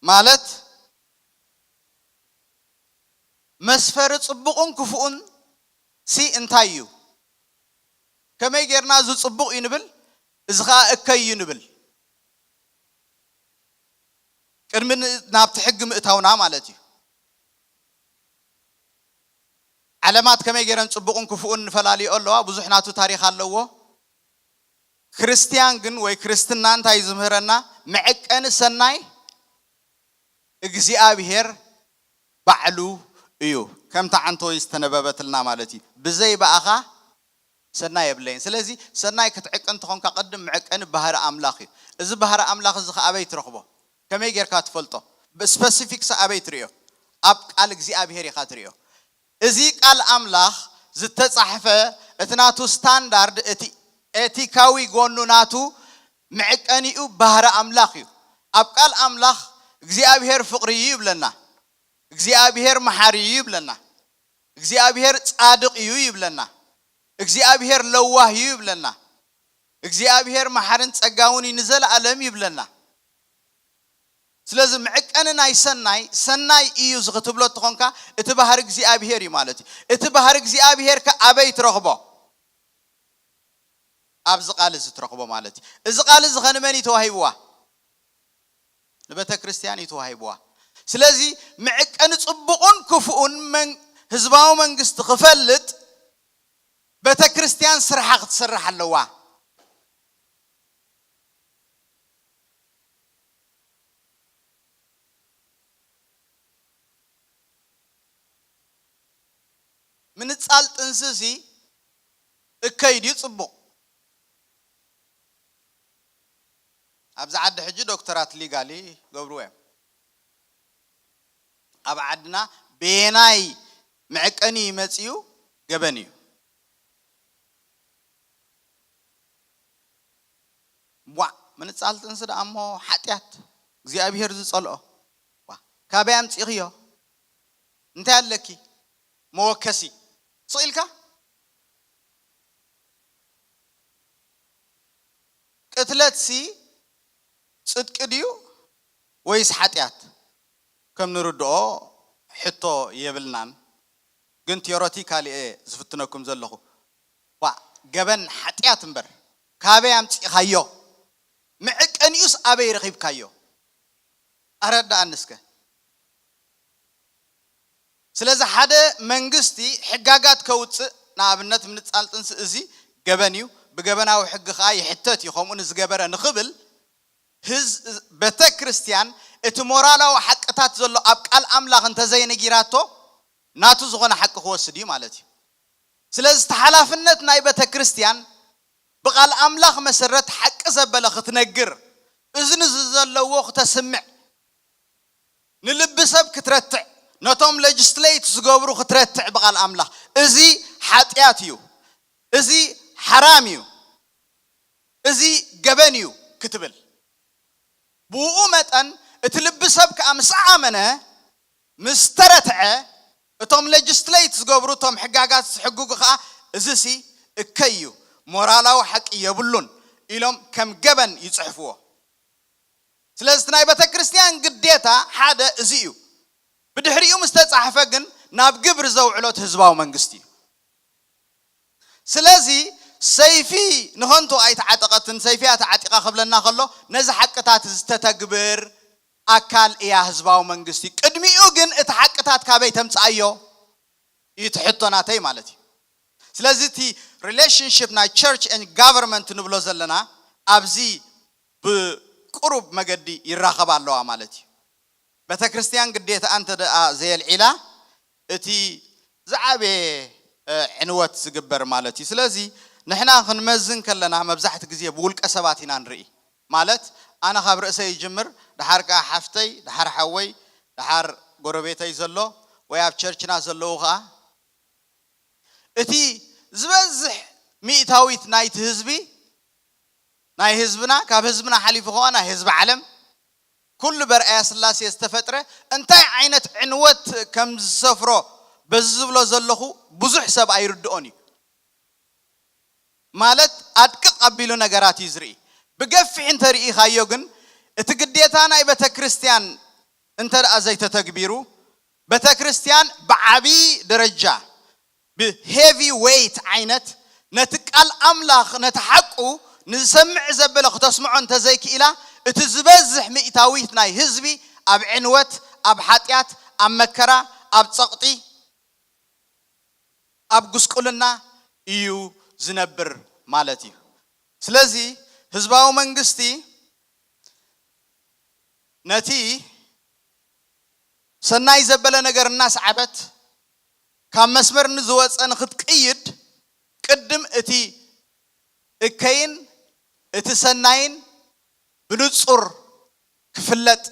ማለት መስፈሪ ጽቡቕን ክፉእን ሲ እንታይ እዩ? ከመይ ጌርና እዚ ጽቡቕ እዩ ንብል፣ እዚ ኸኣ እከይ እዩ ንብል? ቅድሚ ን- ናብቲ ሕጊ ምእታውና ማለት እዩ። ዓለማት ከመይ ገይረን ጽቡቕን ክፉእን ንፈላልዮ ኣለዋ። ብዙሕ ናቱ ታሪኽ ኣለዎ። ክርስትያን ግን ወይ ክርስትና እንታይ እዩ ዝምህረና? መዐቀኒ ሰናይ እግዚኣብሔር ባዕሉ እዩ። ከምታ ዓንቶ ዝተነበበትልና ማለት እዩ። ብዘይ ብኣኻ ሰናይ የብለይን። ስለዚ ሰናይ ክትዕቅን እንተኾንካ ቅድም መዐቀኒ ባህሪ ኣምላኽ እዩ። እዚ ባህሪ ኣምላኽ እዚ ኸኣ ኣበይ ትረኽቦ? ከመይ ጌርካ ትፈልጦ? ብስፐሲፊክስ ኣበይ ትርእዮ? ኣብ ቃል እግዚኣብሔር ኢኻ ትርእዮ። እዚ ቃል ኣምላኽ ዝተጻሕፈ እቲ ናቱ ስታንዳርድ፣ እቲ ኤቲካዊ ጎኑ ናቱ መዐቀኒኡ ባህሪ ኣምላኽ እዩ። ኣብ ቃል ኣምላኽ እግዚኣብሔር ፍቕሪ እዩ ይብለና። እግዚኣብሔር መሓሪ እዩ ይብለና። እግዚኣብሔር ጻድቕ እዩ ይብለና። እግዚኣብሔር ለዋህ እዩ ይብለና። እግዚኣብሔር መሓርን ጸጋውን እዩ ንዘለኣለም ይብለና። ስለዚ መዐቀኒ ናይ ሰናይ፣ ሰናይ እዩ እዚ ክትብሎ እንተኾንካ፣ እቲ ባህሪ እግዚኣብሔር እዩ ማለት እዩ። እቲ ባህሪ እግዚኣብሔር ከ ኣበይ ትረኽቦ? ኣብዚ ቃል እዚ ትረኽቦ ማለት እዩ። እዚ ቃል እዚ ኸ ንመን እዩ ተዋሂብዋ? ንቤተ ክርስቲያን እዩ ተዋሂብዋ። ስለዚ መዐቀኒ ጽቡቕን ክፉእን መን-፣ ህዝባዊ መንግስቲ ክፈልጥ ቤተ ክርስቲያን ስርሓ ክትሰርሕ ኣለዋ። ምንጻል ጥንስሲ እከይ ድዩ ጽቡቕ? ኣብዚ ዓዲ ሕጂ ዶክተራት ሊጋሊ ገብርዎ እዮም። ኣብ ዓድና በየናይ መዕቀኒ ይመጽእ እዩ? ገበን እዩ። ዋ፣ ምንጻል ጥንሲ ደኣ እሞ ሓጢኣት እግዚኣብሔር ዝጸልኦ። ዋ፣ ካበይ ኣምጺእኽዮ? እንታይ ኣለኪ? መወከሲ ስቕ ኢልካ ቅትለትሲ ጽድቂ ድዩ ወይስ ሓጢኣት? ከም ንርድኦ ሕቶ የብልናን፣ ግን ቲዮረቲካሊ እየ ዝፍትነኩም ዘለኹ። ዋ፣ ገበን ሓጢኣት እምበር ካበይ ኣምጺእኻዮ? መዕቀኒኡስ ኣበይ ረኺብካዮ? ኣረዳኣኒ እስከ። ስለዚ ሓደ መንግስቲ ሕጋጋት ከውፅእ፣ ንኣብነት ምንጻል ጥንሲ እዚ ገበን እዩ፣ ብገበናዊ ሕጊ ከዓ ይሕተት እዩ፣ ከምኡ ንዝገበረ ንኽብል ህዝ-፣ ቤተ ክርስቲያን እቲ ሞራላዊ ሓቅታት ዘሎ ኣብ ቃል ኣምላኽ እንተዘይነጊራቶ ናቱ ዝኾነ ሓቂ ክወስድ እዩ ማለት እዩ። ስለዚ እቲ ሓላፍነት ናይ ቤተ ክርስቲያን ብቓል ኣምላኽ መሰረት ሓቂ ዘበለ ክትነግር፣ እዝኒ ዘለዎ ክተስምዕ፣ ንልቢ ሰብ ክትረትዕ፣ ነቶም ሌጅስሌት ዝገብሩ ክትረትዕ ብቓል ኣምላኽ። እዚ ሓጢኣት እዩ፣ እዚ ሓራም እዩ፣ እዚ ገበን እዩ ክትብል። ብኡ መጠን እቲ ልቢ ሰብ ከኣ ምስ ኣመነ፣ ምስ ተረትዐ፣ እቶም ሌጅስሌት ዝገብሩ፣ እቶም ሕጋጋት ዝሕግጉ ከኣ እዚሲ እከይ እዩ፣ ሞራላዊ ሓቂ የብሉን ኢሎም ከም ገበን ይጽሕፍዎ። ስለዚ እቲ ናይ ቤተ ክርስቲያን ግዴታ ሓደ እዚ እዩ። ብድሕሪኡ ምስ ተጻሕፈ ግን ናብ ግብሪ ዘውዕሎ እቲ ህዝባዊ መንግስቲ እዩ። ስለዚ ሰይፊ ንኸንቱ ኣይተዓጠቐትን፣ ሰይፊ እያ ተዓጢቓ ክብለና ከሎ ነዚ ሓቅታት ዝተተግብር ኣካል እያ ህዝባዊ መንግስቲ። ቅድሚኡ ግን እቲ ሓቅታት ካበይ ተምጽኣዮ እዩ እቲ ሕቶ ናተይ ማለት እዩ። ስለዚ እቲ ሪሌሽንሽፕ ናይ ቸርች ኤንድ ጋቨርንመንት ንብሎ ዘለና ኣብዚ ብቁሩብ መገዲ ይራኸባ ኣለዋ ማለት እዩ። ቤተ ክርስቲያን ግዴታ እንተ ደኣ ዘየልዒላ እቲ ዝዓበየ፣ እ፣ ዕንወት ዝግበር ማለት እዩ። ስለዚ ንሕና ክንመዝን ከለና መብዛሕቲ ግዜ ብውልቀ ሰባት ኢና ንርኢ። ማለት ኣነ ካብ ርእሰይ ይጅምር፣ ደሓር ከኣ ሓፍተይ፣ ደሓር ሓወይ፣ ደሓር ጎረቤተይ ዘሎ ወይ ኣብ ቸርችና ዘለዉ ከኣ እቲ ዝበዝሕ ሚእታዊት ናይቲ ህዝቢ፣ ናይ ህዝብና፣ ካብ ህዝብና ሓሊፉ ከኣ ናይ ህዝቢ ዓለም፣ ኩሉ በርኣያ ስላሴ ዝተፈጥረ እንታይ ዓይነት ዕንወት ከም ዝሰፍሮ በዚ ዝብሎ ዘለኹ ብዙሕ ሰብ ኣይርድኦን እዩ። ማለት ኣድቅቕ ኣቢሉ ነገራት እዩ ዝርኢ። ብገፊሕ እንተርኢኻዮ ግን እቲ ግዴታ ናይ ቤተ ክርስቲያን እንተ ደኣ ዘይተተግቢሩ፣ ቤተ ክርስቲያን ብዓቢ ደረጃ፣ ብሄቪ ዌይት ዓይነት ነቲ ቃል ኣምላኽ፣ ነቲ ሓቁ ንዝሰምዕ ዘበለ ክተስምዖ እንተዘይክኢላ፣ እቲ ዝበዝሕ ሚእታዊት ናይ ህዝቢ ኣብ ዕንወት፣ ኣብ ሓጢኣት፣ ኣብ መከራ፣ ኣብ ጸቕጢ፣ ኣብ ጉስቁልና እዩ ዝነብር ማለት እዩ። ስለዚ ህዝባዊ መንግስቲ ነቲ ሰናይ ዘበለ ነገር እናስዓበት ካብ መስመር ንዝወፀ ንክትቅይድ ቅድም እቲ እከይን እቲ ሰናይን ብንጹር ክፍለጥ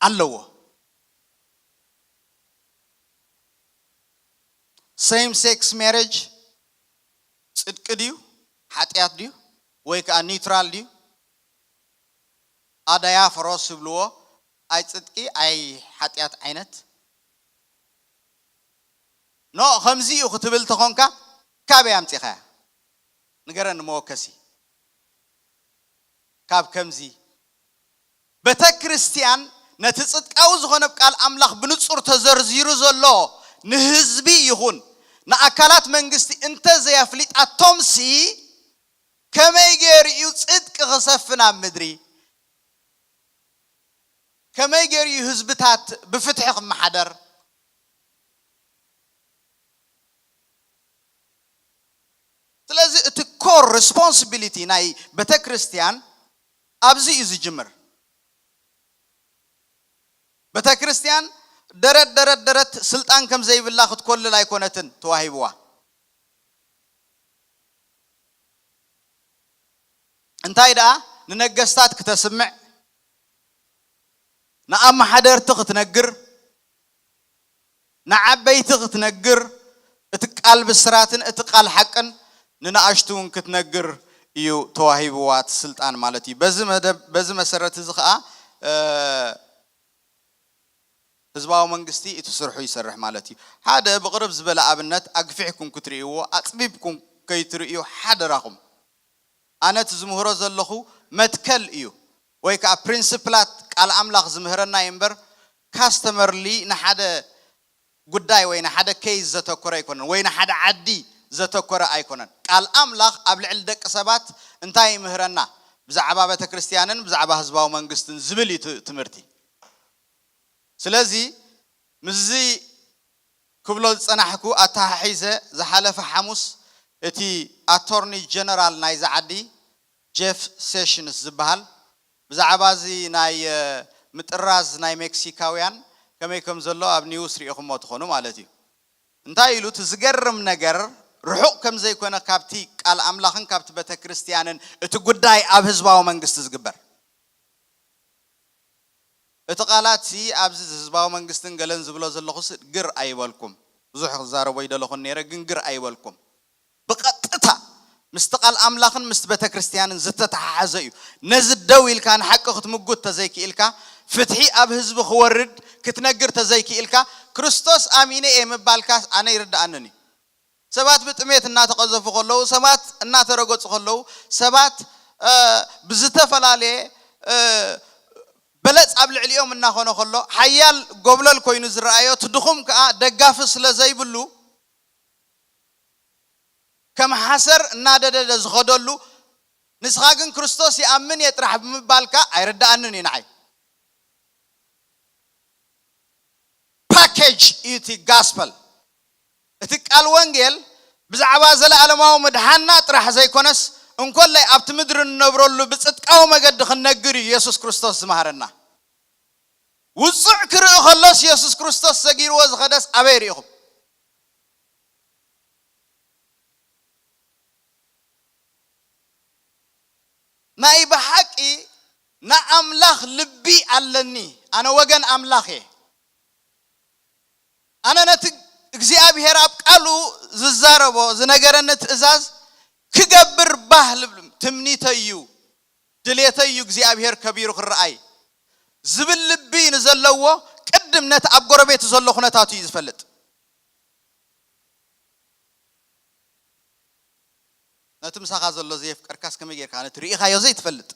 ኣለዎ። ሴም ሴክስ ሜሬጅ ጽድቂ ድዩ ሓጢኣት ድዩ ወይ ከኣ ኒውትራል ድዩ? ኣዳያፈሮስ ዝብልዎ ኣይ ጽድቂ ኣይ ሓጢኣት ዓይነት ኖ ከምዚ እዩ ክትብል ተኾንካ ካበይ ኣምጺኻያ? ንገረኒ መወከሲ። ካብ ከምዚ ቤተ ክርስቲያን ነቲ ጽድቃዊ ዝኾነ ቃል ኣምላኽ ብንጹር ተዘርዚሩ ዘሎ ንህዝቢ ይኹን ንኣካላት መንግስቲ እንተ ዘየፍሊጣቶምሲ ከመይ ገይሩ እዩ ጽድቂ ክሰፍን ኣብ ምድሪ? ከመይ ገይሩ እዩ ህዝብታት ብፍትሒ ክመሓደር? ስለዚ እቲ ኮር ሪስፖንሲቢሊቲ ናይ ቤተ ክርስቲያን ኣብዚ እዩ ዝጅምር። ቤተ ክርስቲያን ደረት ደረት ደረት ስልጣን ከም ዘይብላ ክትኮልል ኣይኮነትን ተዋሂብዋ። እንታይ ደኣ ንነገስታት ክተስምዕ፣ ንኣመሓደርቲ ክትነግር፣ ንዓበይቲ ክትነግር፣ እቲ ቃል ብስራትን እቲ ቃል ሓቅን ንንኣሽቱ እውን ክትነግር እዩ ተዋሂብዋ እቲ ስልጣን ማለት እዩ። በዚ መደብ፣ በዚ መሰረት እዚ ኸዓ፣ እ፣ ህዝባዊ መንግስቲ እቲ ስርሑ ይሰርሕ ማለት እዩ። ሓደ ብቕርብ ዝበለ ኣብነት ኣግፊሕኩም ክትርእይዎ፣ ኣጽቢብኩም ከይትርእዩ ሓደራኹም። ኣነ እቲ ዝምህሮ ዘለኹ መትከል እዩ፣ ወይ ከዓ ፕሪንስፕላት ቃል ኣምላኽ ዝምህረና እዩ እምበር፣ ካስተመርሊ ንሓደ ጉዳይ ወይ ንሓደ ኬዝ ዘተኮረ ኣይኮነን፣ ወይ ንሓደ ዓዲ ዘተኮረ ኣይኮነን። ቃል ኣምላኽ ኣብ ልዕሊ ደቂ ሰባት እንታይ ይምህረና? ብዛዕባ ቤተ ክርስቲያንን ብዛዕባ ህዝባዊ መንግስትን ዝብል እዩ ት-፣ ትምህርቲ። ስለዚ ምስዚ ክብሎ ዝጸናሕኩ ኣተሓሒዘ፣ ዝሓለፈ ሓሙስ እቲ ኣቶርኒ ጀነራል ናይዛ ዓዲ ጄፍ ሴሽንስ ዝበሃል ብዛዕባ እዚ ናይ፣ እ፣ ምጥራዝ ናይ ሜክሲካውያን ከመይ ከም ዘሎ ኣብ ኒውስ ሪኢኹሞ ትኾኑ ማለት እዩ። እንታይ ኢሉ? እቲ ዝገርም ነገር ርሑቕ ከም ዘይኮነ ካብቲ ቃል ኣምላኽን ካብቲ ቤተ ክርስቲያንን እቲ ጉዳይ ኣብ ህዝባዊ መንግስቲ ዝግበር። እቲ ቃላት ሲ ኣብዚ ህዝባዊ መንግስትን ገለን ዝብሎ ዘለኹስ ግር ኣይበልኩም። ብዙሕ ክዛረቦ ይደለኹን ነይረ፣ ግን ግር ኣይበልኩም። ብቐጥታ ምስቲ ቃል ኣምላኽን ምስቲ ቤተ ክርስቲያንን ዝተተሓሓዘ እዩ። ነዚ ደው ኢልካ ንሓቂ ክትምጉት ተዘይክኢልካ፣ ፍትሒ ኣብ ህዝቢ ክወርድ ክትነግር ተዘይክኢልካ፣ ክርስቶስ ኣሚነ እየ ምባልካ ኣነ ይርድኣንን እዩ። ሰባት ብጥሜት እናተቐዘፉ ከለዉ፣ ሰባት እናተረገጹ ከለዉ፣ ሰባት፣ እ፣ ብዝተፈላለየ፣ እ፣ በለጽ ኣብ ልዕሊኦም እናኾነ ከሎ፣ ሓያል ጎብለል ኮይኑ ዝረኣዮ፣ እቲ ድኹም ከኣ ደጋፊ ስለ ዘይብሉ፣ ከም ሓሰር እናደደደ ዝኸደሉ፣ ንስኻ ግን ክርስቶስ ይኣምን እየ ጥራሕ ብምባልካ ኣይርድኣንን እዩ ንዓይ። ፓኬጅ እዩ እቲ ጋስፐል። እቲ ቃል ወንጌል ብዛዕባ ዘለኣለማዊ ምድሓንና ጥራሕ ዘይኮነስ፣ እንኮላይ ኣብቲ ምድሪ እንነብረሉ ብጽድቃዊ መገዲ ክንነግር እዩ የሱስ ክርስቶስ ዝመሃረና። ውጹዕ ክርኢ ከሎስ የሱስ ክርስቶስ ሰጊርዎ ዝኸደስ ኣበይ ርኢኹም? ናይ ብሓቂ ንኣምላኽ ልቢ ኣለኒ። ኣነ ወገን ኣምላኽ እየ። ኣነ ነቲ እግዚኣብሔር ኣብ ቃሉ ዝዛረቦ ዝነገረኒ ትእዛዝ ክገብር ባህ ልብል ትምኒተይ እዩ፣ ድሌተይ እዩ እግዚኣብሔር ከቢሩ ክረኣይ ዝብል ልቢ ንዘለዎ ቅድም ነቲ ኣብ ጎረቤቱ ዘሎ ኩነታቱ እዩ ዝፈልጥ። ነቲ ምሳኻ ዘሎ ዘየፍቀርካስ ከመይ ጌርካ ነቲ ርኢኻዮ ዘይትፈልጥ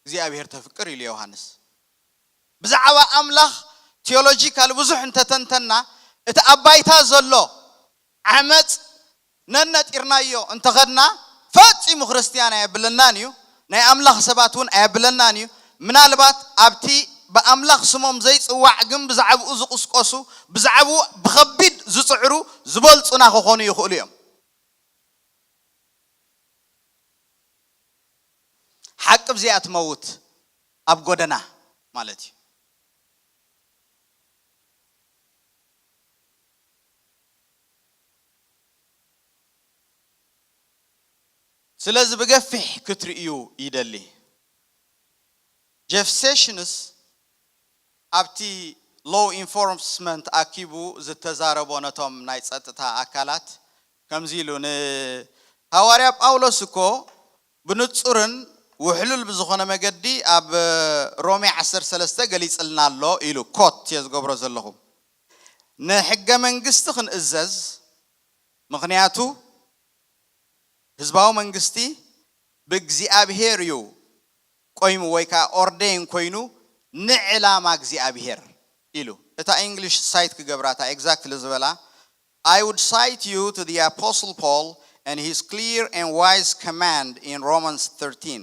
እግዚኣብሔር ተፍቅር ኢሉ ዮሃንስ። ብዛዕባ ኣምላኽ ቲዮሎጂካል ብዙሕ እንተተንተና፣ እቲ ኣብ ባይታ ዘሎ ዓመፅ ነነጢርናዮ እንተኸድና፣ ፈጺሙ ክርስትያን ኣየብለናን እዩ። ናይ ኣምላኽ ሰባት እውን ኣየብለናን እዩ። ምናልባት ኣብቲ ብኣምላኽ ስሞም ዘይጽዋዕ ግን ብዛዕባኡ ዝቕስቀሱ፣ ብዛዕባኡ ብኸቢድ ዝጽዕሩ ዝበልጹና ክኾኑ ይኽእሉ እዮም። ሓቂ ብዚኣ ትመውት ኣብ ጎደና ማለት እዩ። ስለዚ ብገፊሕ ክትርእዩ ይደሊ። ጀፍ ሴሽንስ ኣብቲ ሎው ኢንፎርስመንት ኣኪቡ ዝተዛረቦ ነቶም ናይ ጸጥታ ኣካላት ከምዚ ኢሉ፣ ንሃዋርያ ጳውሎስ እኮ ብንጹርን ውሕሉል ብዝኾነ መገዲ ኣብ ሮሜ ዓሰርተ ሰለስተ ገሊጽልና ኣሎ ኢሉ ኮት እየ ዝገብሮ ዘለኹ። ንሕገ መንግስቲ ክንእዘዝ፣ ምኽንያቱ ህዝባዊ መንግስቲ ብእግዚኣብሔር እዩ ቆይሙ ወይ ከዓ ኦርዴን ኮይኑ ንዕላማ እግዚኣብሔር ኢሉ። እታ እንግሊሽ ሳይት ክገብራታ ኤግዛክትሊ ዝበላ፣ I would cite you to the Apostle Paul and his clear and wise command in Romans thirteen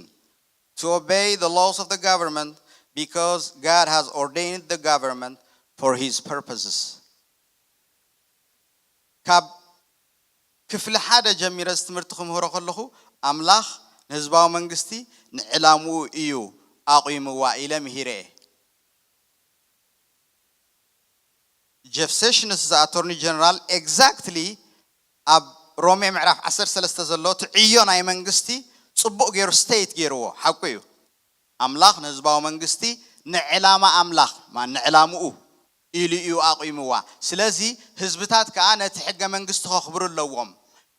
to obey the laws of the government because God has ordained the government for his purposes. ካብ ክፍሊ ሓደ ጀሚረ እዚ ትምህርቲ ክምህሮ ከለኹ ኣምላኽ ንህዝባዊ መንግስቲ ንዕላምኡ እዩ ኣቑምዋ ኢለ ምሂረ እየ። ጀፍ ሴሽንስ ዘ ኣቶርኒ ጀነራል ኤግዛክትሊ ኣብ ሮሜ ምዕራፍ ዓሰርተ ሰለስተ ዘሎ እቲ ዕዮ ናይ መንግስቲ ጽቡቕ ገይሩ ስቴት ገይርዎ ሓቁ እዩ። ኣምላኽ ንህዝባዊ መንግስቲ ንዕላማ ኣምላኽ ማ ንዕላምኡ ኢሉ እዩ ኣቑምዋ። ስለዚ ህዝብታት ከኣ ነቲ ሕገ መንግስቲ ከኽብሩ ኣለዎም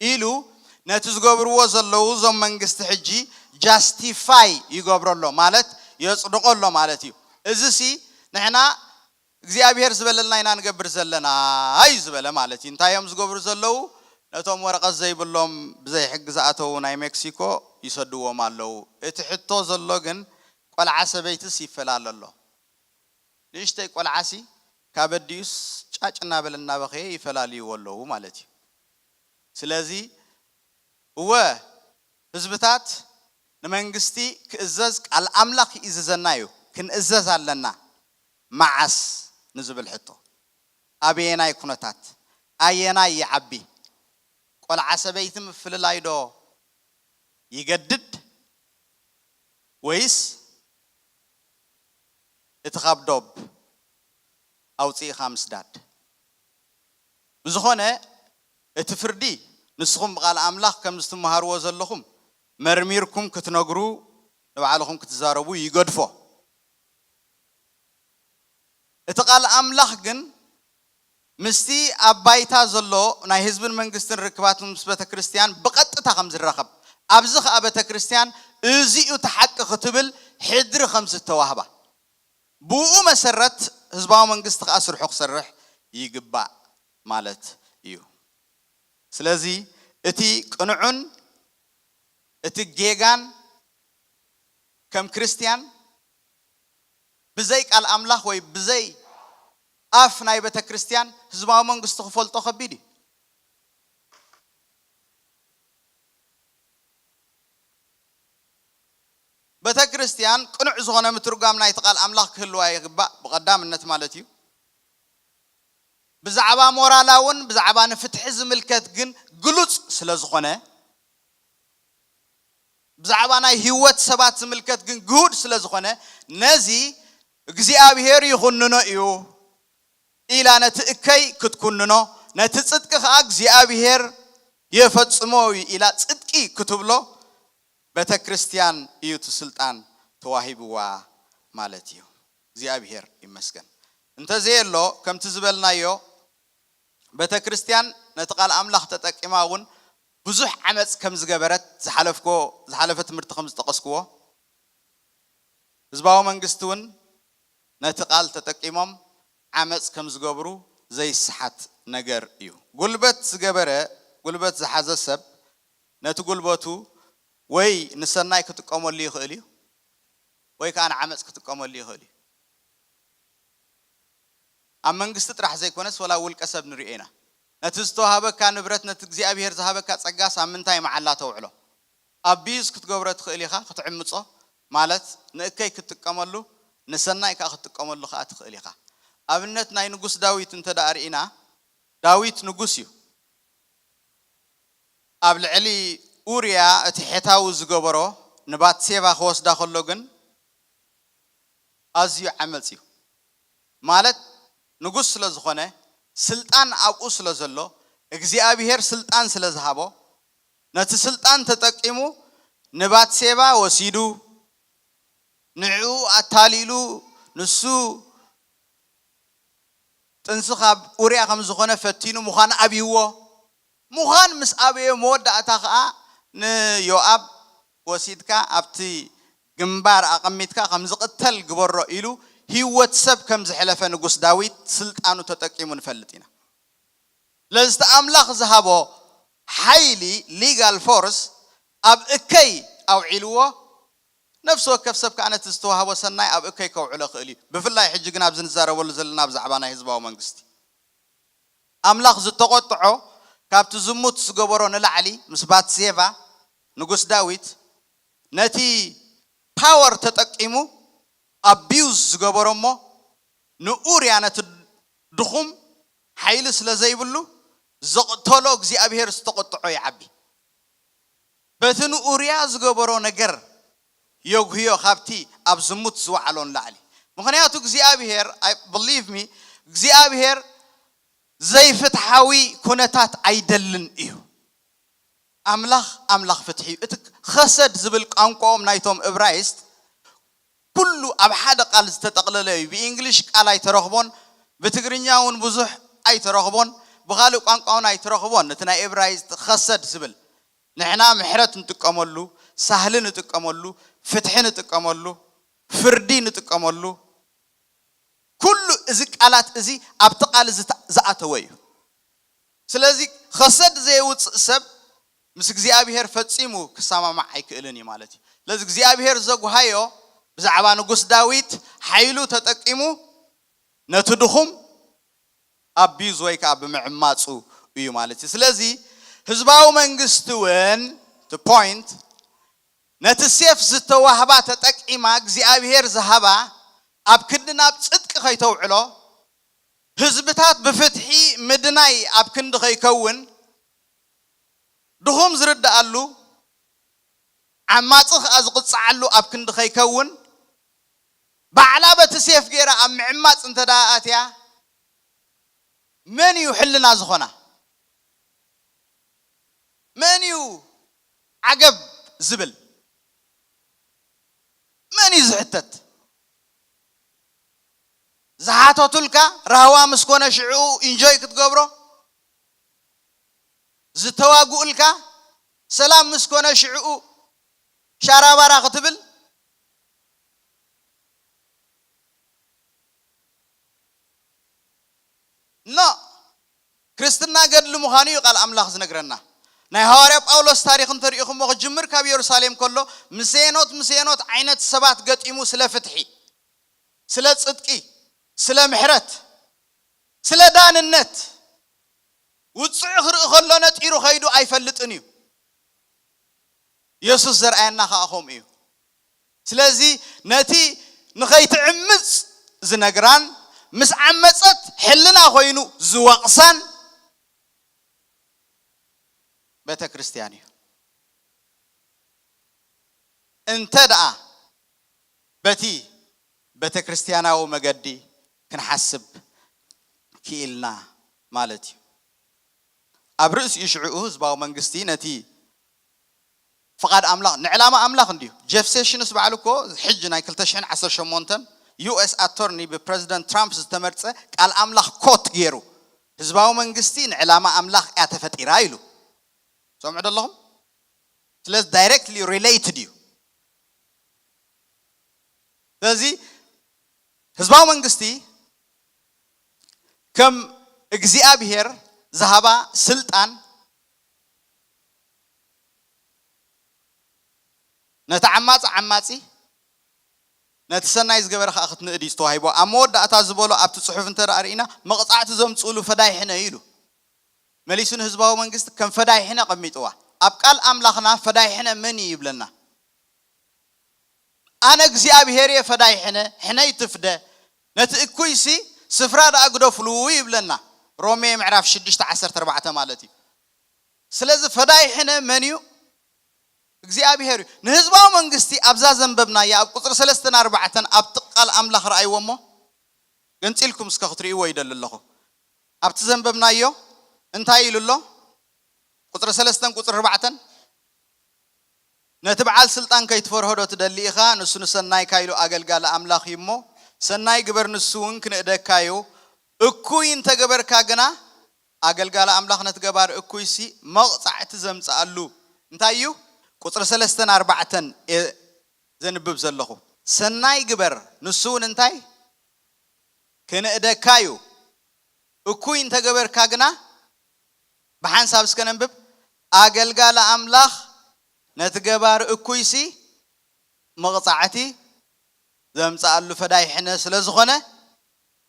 ኢሉ ነቲ ዝገብርዎ ዘለዉ እዞም መንግስቲ ሕጂ ጃስቲፋይ ይገብሮ ኣሎ ማለት የጽድቖ ኣሎ ማለት እዩ። እዚ ሲ ንሕና እግዚኣብሔር ዝበለልና ኢና ንገብር ዘለና እዩ ዝበለ ማለት እዩ። እንታይ እዮም ዝገብሩ ዘለዉ? ነቶም ወረቐት ዘይብሎም ብዘይ ሕጊ ዝኣተዉ ናይ ሜክሲኮ ይሰድዎም ኣለዉ። እቲ ሕቶ ዘሎ ግን ቆልዓ ሰበይትስ ይፈላለ ኣሎ። ንእሽተይ ቆልዓሲ ካብ ኣዲኡስ ጫጭ እናበለ እናበኸየ ይፈላልይዎ ኣለዉ ማለት እዩ። ስለዚ እወ ህዝብታት ንመንግስቲ ክእዘዝ ቃል ኣምላኽ ይእዝዘና እዩ። ክንእዘዝ ኣለና። መዓስ ንዝብል ሕቶ ኣበየናይ ኩነታት ኣየናይ ይዓቢ? ቆልዓ ሰበይቲ ምፍልላይ ዶ ይገድድ ወይስ እቲ ካብ ዶብ ኣውፂእኻ ምስዳድ? ብዝኾነ እቲ ፍርዲ ንስኹም ብቓል ኣምላኽ ከም ዝትመሃርዎ ዘለኹም መርሚርኩም ክትነግሩ ንባዕልኹም ክትዛረቡ ይገድፎ። እቲ ቃል ኣምላኽ ግን ምስቲ ኣብ ባይታ ዘሎ ናይ ህዝብን መንግስትን ርክባት ምስ ቤተ ክርስቲያን ብቐጥታ ከም ዝራኸብ ኣብዚ ኸኣ ቤተ ክርስቲያን እዚ እዩ እቲ ሓቂ ክትብል ሕድሪ ከም ዝተዋህባ ብኡ መሰረት ህዝባዊ መንግስቲ ከኣ ስርሑ ክሰርሕ ይግባእ ማለት እዩ። ስለዚ እቲ ቅንዑን እቲ ጌጋን ከም ክርስትያን ብዘይ ቃል ኣምላኽ ወይ ብዘይ ኣፍ ናይ ቤተ ክርስትያን ህዝባዊ መንግስቲ ክፈልጦ ከቢድ እዩ። ቤተ ክርስትያን ቅኑዕ ዝኾነ ምትርጓም ናይቲ ቃል ኣምላኽ ክህልዋ ይግባእ፣ ብቐዳምነት ማለት እዩ። ብዛዕባ ሞራላውን ብዛዕባ ንፍትሒ ዝምልከት ግን ግሉጽ ስለ ዝኾነ፣ ብዛዕባ ናይ ህይወት ሰባት ዝምልከት ግን ግሁድ ስለ ዝኾነ፣ ነዚ እግዚኣብሔር ይኹንኖ እዩ ኢላ ነቲ እከይ ክትኩንኖ፣ ነቲ ጽድቂ ኸኣ እግዚኣብሔር የፈጽሞ እዩ ኢላ ጽድቂ ክትብሎ፣ ቤተ ክርስትያን እዩ እቲ ስልጣን ተዋሂብዋ ማለት እዩ። እግዚኣብሔር ይመስገን። እንተዘየሎ ከምቲ ዝበልናዮ ቤተ ክርስትያን ነቲ ቃል ኣምላኽ ተጠቂማ እውን ብዙሕ ዓመፅ ከም ዝገበረት ዝሓለፍኮ ዝሓለፈ ትምህርቲ ከም ዝጠቀስክዎ ህዝባዊ መንግስቲ እውን ነቲ ቃል ተጠቂሞም ዓመፅ ከም ዝገብሩ ዘይሰሓት ነገር እዩ። ጉልበት ዝገበረ ጉልበት ዝሓዘ ሰብ ነቲ ጉልበቱ ወይ ንሰናይ ክጥቀመሉ ይኽእል እዩ ወይ ከዓ ንዓመፅ ክጥቀመሉ ይኽእል እዩ። ኣብ መንግስቲ ጥራሕ ዘይኮነስ ወላ ውልቀ ሰብ ንሪኦ ኢና። ነቲ ዝተዋሃበካ ንብረት ነቲ እግዚኣብሔር ዝሃበካ ጸጋስ ኣብ ምንታይ መዓላ ተውዕሎ? ኣቢዩዝ ክትገብሮ ትኽእል ኢኻ፣ ክትዕምጾ ማለት ንእከይ ክትጥቀመሉ ንሰናይ ከኣ ክትጥቀመሉ ከኣ ትኽእል ኢኻ። ኣብነት ናይ ንጉስ ዳዊት እንተ ደኣ ርኢና ዳዊት ንጉስ እዩ። ኣብ ልዕሊ ኡርያ እቲ ሔታዊ ዝገበሮ ንባትሴባ ክወስዳ ከሎ ግን ኣዝዩ ዓመጽ እዩ። ማለት ንጉስ ስለ ዝኾነ ስልጣን ኣብኡ ስለ ዘሎ እግዚኣብሔር ስልጣን ስለ ዝሃቦ ነቲ ስልጣን ተጠቂሙ ንባትሴባ ወሲዱ ንዕኡ ኣታሊሉ ንሱ ጥንሲ ካብ ኡርያ ከም ዝኾነ ፈቲኑ ምዃን ኣብይዎ። ምዃን ምስ ኣበዮ መወዳእታ ኸዓ ንዮኣብ ወሲድካ ኣብቲ ግንባር ኣቐሚጥካ ከም ዝቕተል ግበሮ ኢሉ ህይወት ሰብ ከም ዝሕለፈ ንጉስ ዳዊት ስልጣኑ ተጠቂሙ ንፈልጥ ኢና። ስለዚ እቲ ኣምላኽ ዝሃቦ ሓይሊ ሊጋል ፎርስ ኣብ እከይ ኣውዒልዎ ነፍሲ ወከፍ ሰብ ከኣ ነቲ ዝተዋህቦ ሰናይ ኣብ እከይ ከውዕሎ ክእል እዩ። ብፍላይ ሕጂ ግን ኣብዚ ንዛረበሉ ዘለና ብዛዕባ ናይ ህዝባዊ መንግስቲ ኣምላኽ ዝተቆጥዖ ካብቲ ዝሙት ዝገበሮ ንላዕሊ ምስ ባትሴቫ ንጉስ ዳዊት ነቲ ፓወር ተጠቂሙ ኣቢዩዝ ዝገበሮ እሞ ንኡርያ ነቲ ድኹም ሓይሊ ስለ ዘይብሉ ዘቕተሎ እግዚኣብሔር ዝተቆጥዖ ይዓቢ። በቲ ንኡርያ ዝገበሮ ነገር የጉህዮ ካብቲ ኣብ ዝሙት ዝወዓሎ ንላዕሊ። ምኽንያቱ እግዚኣብሔር ብሊቭ ሚ እግዚኣብሔር ዘይፍትሓዊ ኩነታት ኣይደልን እዩ። ኣምላኽ ኣምላኽ ፍትሒ እዩ። እቲ ኸሰድ ዝብል ቋንቋኦም ናይቶም እብራይስጥ ኩሉ ኣብ ሓደ ቃል ዝተጠቕለለ እዩ። ብእንግሊሽ ቃል ኣይተረኽቦን ብትግርኛ እውን ብዙሕ ኣይትረኽቦን፣ ብኻልእ ቋንቋ እውን ኣይትረኽቦን። እቲ ናይ ኤብራይስጥ ኸሰድ ዝብል ንሕና ምሕረት ንጥቀመሉ፣ ሳህሊ ንጥቀመሉ፣ ፍትሒ ንጥቀመሉ፣ ፍርዲ ንጥቀመሉ፣ ኩሉ እዚ ቃላት እዚ ኣብቲ ቃል እዚ ዝኣተወ እዩ። ስለዚ ኸሰድ ዘይውፅእ ሰብ ምስ እግዚኣብሔር ፈጺሙ ክሰማማዕ ኣይክእልን እዩ ማለት እዩ። ስለዚ እግዚኣብሔር ዘጉሃዮ ብዛዕባ ንጉስ ዳዊት ሓይሉ ተጠቂሙ ነቲ ድኹም ኣቢዝ ወይ ከዓ ብምዕማፁ እዩ ማለት እዩ። ስለዚ ህዝባዊ መንግስቲ እውን እቲ ፖይንት ነቲ ሴፍ ዝተዋህባ ተጠቂማ እግዚኣብሔር ዝሃባ ኣብ ክንዲ ናብ ጽድቂ ከይተውዕሎ ህዝብታት ብፍትሒ ምድናይ ኣብ ክንዲ ከይከውን ድኹም ዝርድኣሉ ዓማፂ ከዓ ዝቕፅዓሉ ኣብ ክንዲ ከይከውን ባዕላ በቲ ሴፍ ገይራ ኣብ ምዕማፅ እንተ ደኣ ኣትያ መን እዩ ሕልና ዝኾና? መን እዩ ዓገብ ዝብል? መን እዩ ዝሕተት? ዝሓተቱልካ ራህዋ ምስ ኮነ ሽዕኡ ኢንጆይ ክትገብሮ፣ ዝተዋግኡልካ ሰላም ምስ ኮነ ሽዕኡ ሻራባራ ክትብል ኖ። ክርስትና ገድሊ ምዃኑ እዩ ቃል ኣምላኽ ዝነግረና። ናይ ሃዋርያ ጳውሎስ ታሪኽ እንተሪኢኹሞ ክጅምር ካብ ኢየሩሳሌም ከሎ ምስ ሄኖት ምስ ሄኖት ዓይነት ሰባት ገጢሙ ስለ ፍትሒ፣ ስለ ጽድቂ፣ ስለ ምሕረት፣ ስለ ዳንነት ውጽዕ ክርኢ ከሎ ነጢሩ ከይዱ ኣይፈልጥን እዩ። የሱስ ዘርኣየና ከዓ ከምኡ እዩ። ስለዚ ነቲ ንኸይትዕምጽ ዝነግራን ምስ ዓመጸት ሕልና ኮይኑ ዝወቕሳን ቤተ ክርስቲያን እዩ። እንተ ደኣ በቲ ቤተ ክርስቲያናዊ መገዲ ክንሓስብ ክኢልና ማለት እዩ። ኣብ ርእሲኡ ሽዕኡ ህዝባዊ መንግስቲ ነቲ ፍቓድ ኣምላኽ ንዕላማ ኣምላኽ እንድዩ። ጀፍ ሴሽንስ ባዕሉ እኮ ሕጂ ናይ ክልተ ሽሕን ዓሰርተ ሸሞንተን ዩ ኤስ ኣቶርኒ ብፕረዚደንት ትራምፕ ዝተመርጸ ቃል ኣምላኽ ኮት ገይሩ ህዝባዊ መንግስቲ ንዕላማ ኣምላኽ እያ ተፈጢራ ኢሉ። ሰምዑ ዶ ኣለኹም? ስለዚ ዳይሬክትሊ ሪሌትድ እዩ። ስለዚ ህዝባዊ መንግስቲ ከም እግዚኣብሔር ዝሃባ ስልጣን ነቲ ዓማፂ ዓማፂ ነቲ ሰናይ ዝገበረ ከዓ ክትንእድ እዩ ዝተዋሂቦ። ኣብ መወዳእታ ዝበሎ ኣብቲ ጽሑፍ እንተ ደኣ ርኢና መቕጻዕቲ ዘምፅእሉ ፈዳይ ሕነ እዩ ኢሉ። መሊሱ ንህዝባዊ መንግስቲ ከም ፈዳይ ሕነ ቀሚጥዋ። ኣብ ቃል ኣምላኽና ፈዳይ ሕነ መን እዩ ይብለና? ኣነ እግዚኣብሔር እየ ፈዳይ ሕነ፣ ሕነይ ትፍደ፣ ነቲ እኩይሲ ስፍራ ደኣ ግደፍሉ ይብለና። ሮሜ ምዕራፍ ሽዱሽተ ዓሰርተ ኣርባዕተ ማለት እዩ። ስለዚ ፈዳይ ሕነ መን እዩ? እግዚኣብሔር እዩ። ንህዝባዊ መንግስቲ ኣብዛ ዘንበብናያ ኣብ ቁፅሪ ሰለስተን ኣርባዕተን ኣብቲ ቃል ኣምላኽ ረኣይዎ እሞ ገንፂልኩም እስከ ክትርእይዎ ይደሊ ኣለኹ። ኣብቲ ዘንበብናዮ እንታይ ኢሉ ኣሎ? ቁፅሪ ሰለስተን ቁፅሪ ኣርባዕተን ነቲ በዓል ስልጣን ከይትፈርሆ ዶ ትደሊ ኢኻ? ንሱ ንሰናይካ ኢሉ ኣገልጋሊ ኣምላኽ እዩ እሞ፣ ሰናይ ግበር፣ ንሱ እውን ክንእደካ እዩ። እኩይ እንተገበርካ ግና፣ ኣገልጋሊ ኣምላኽ ነቲ ገባሪ እኩይሲ መቕጻዕቲ ዘምጽኣሉ። እንታይ እዩ? ቁጽሪ ሰለስተን ኣርባዕተን እየ ዘንብብ ዘለኹ። ሰናይ ግበር፣ ንሱ እውን እንታይ? ክንእደካ እዩ። እኩይ እንተገበርካ ግና፣ ብሓንሳብ እስከ ነንብብ። ኣገልጋሊ ኣምላኽ ነቲ ገባሪ እኩይሲ መቕጻዕቲ ዘምጽኣሉ ፈዳይ ሕነ ስለ ዝኾነ፣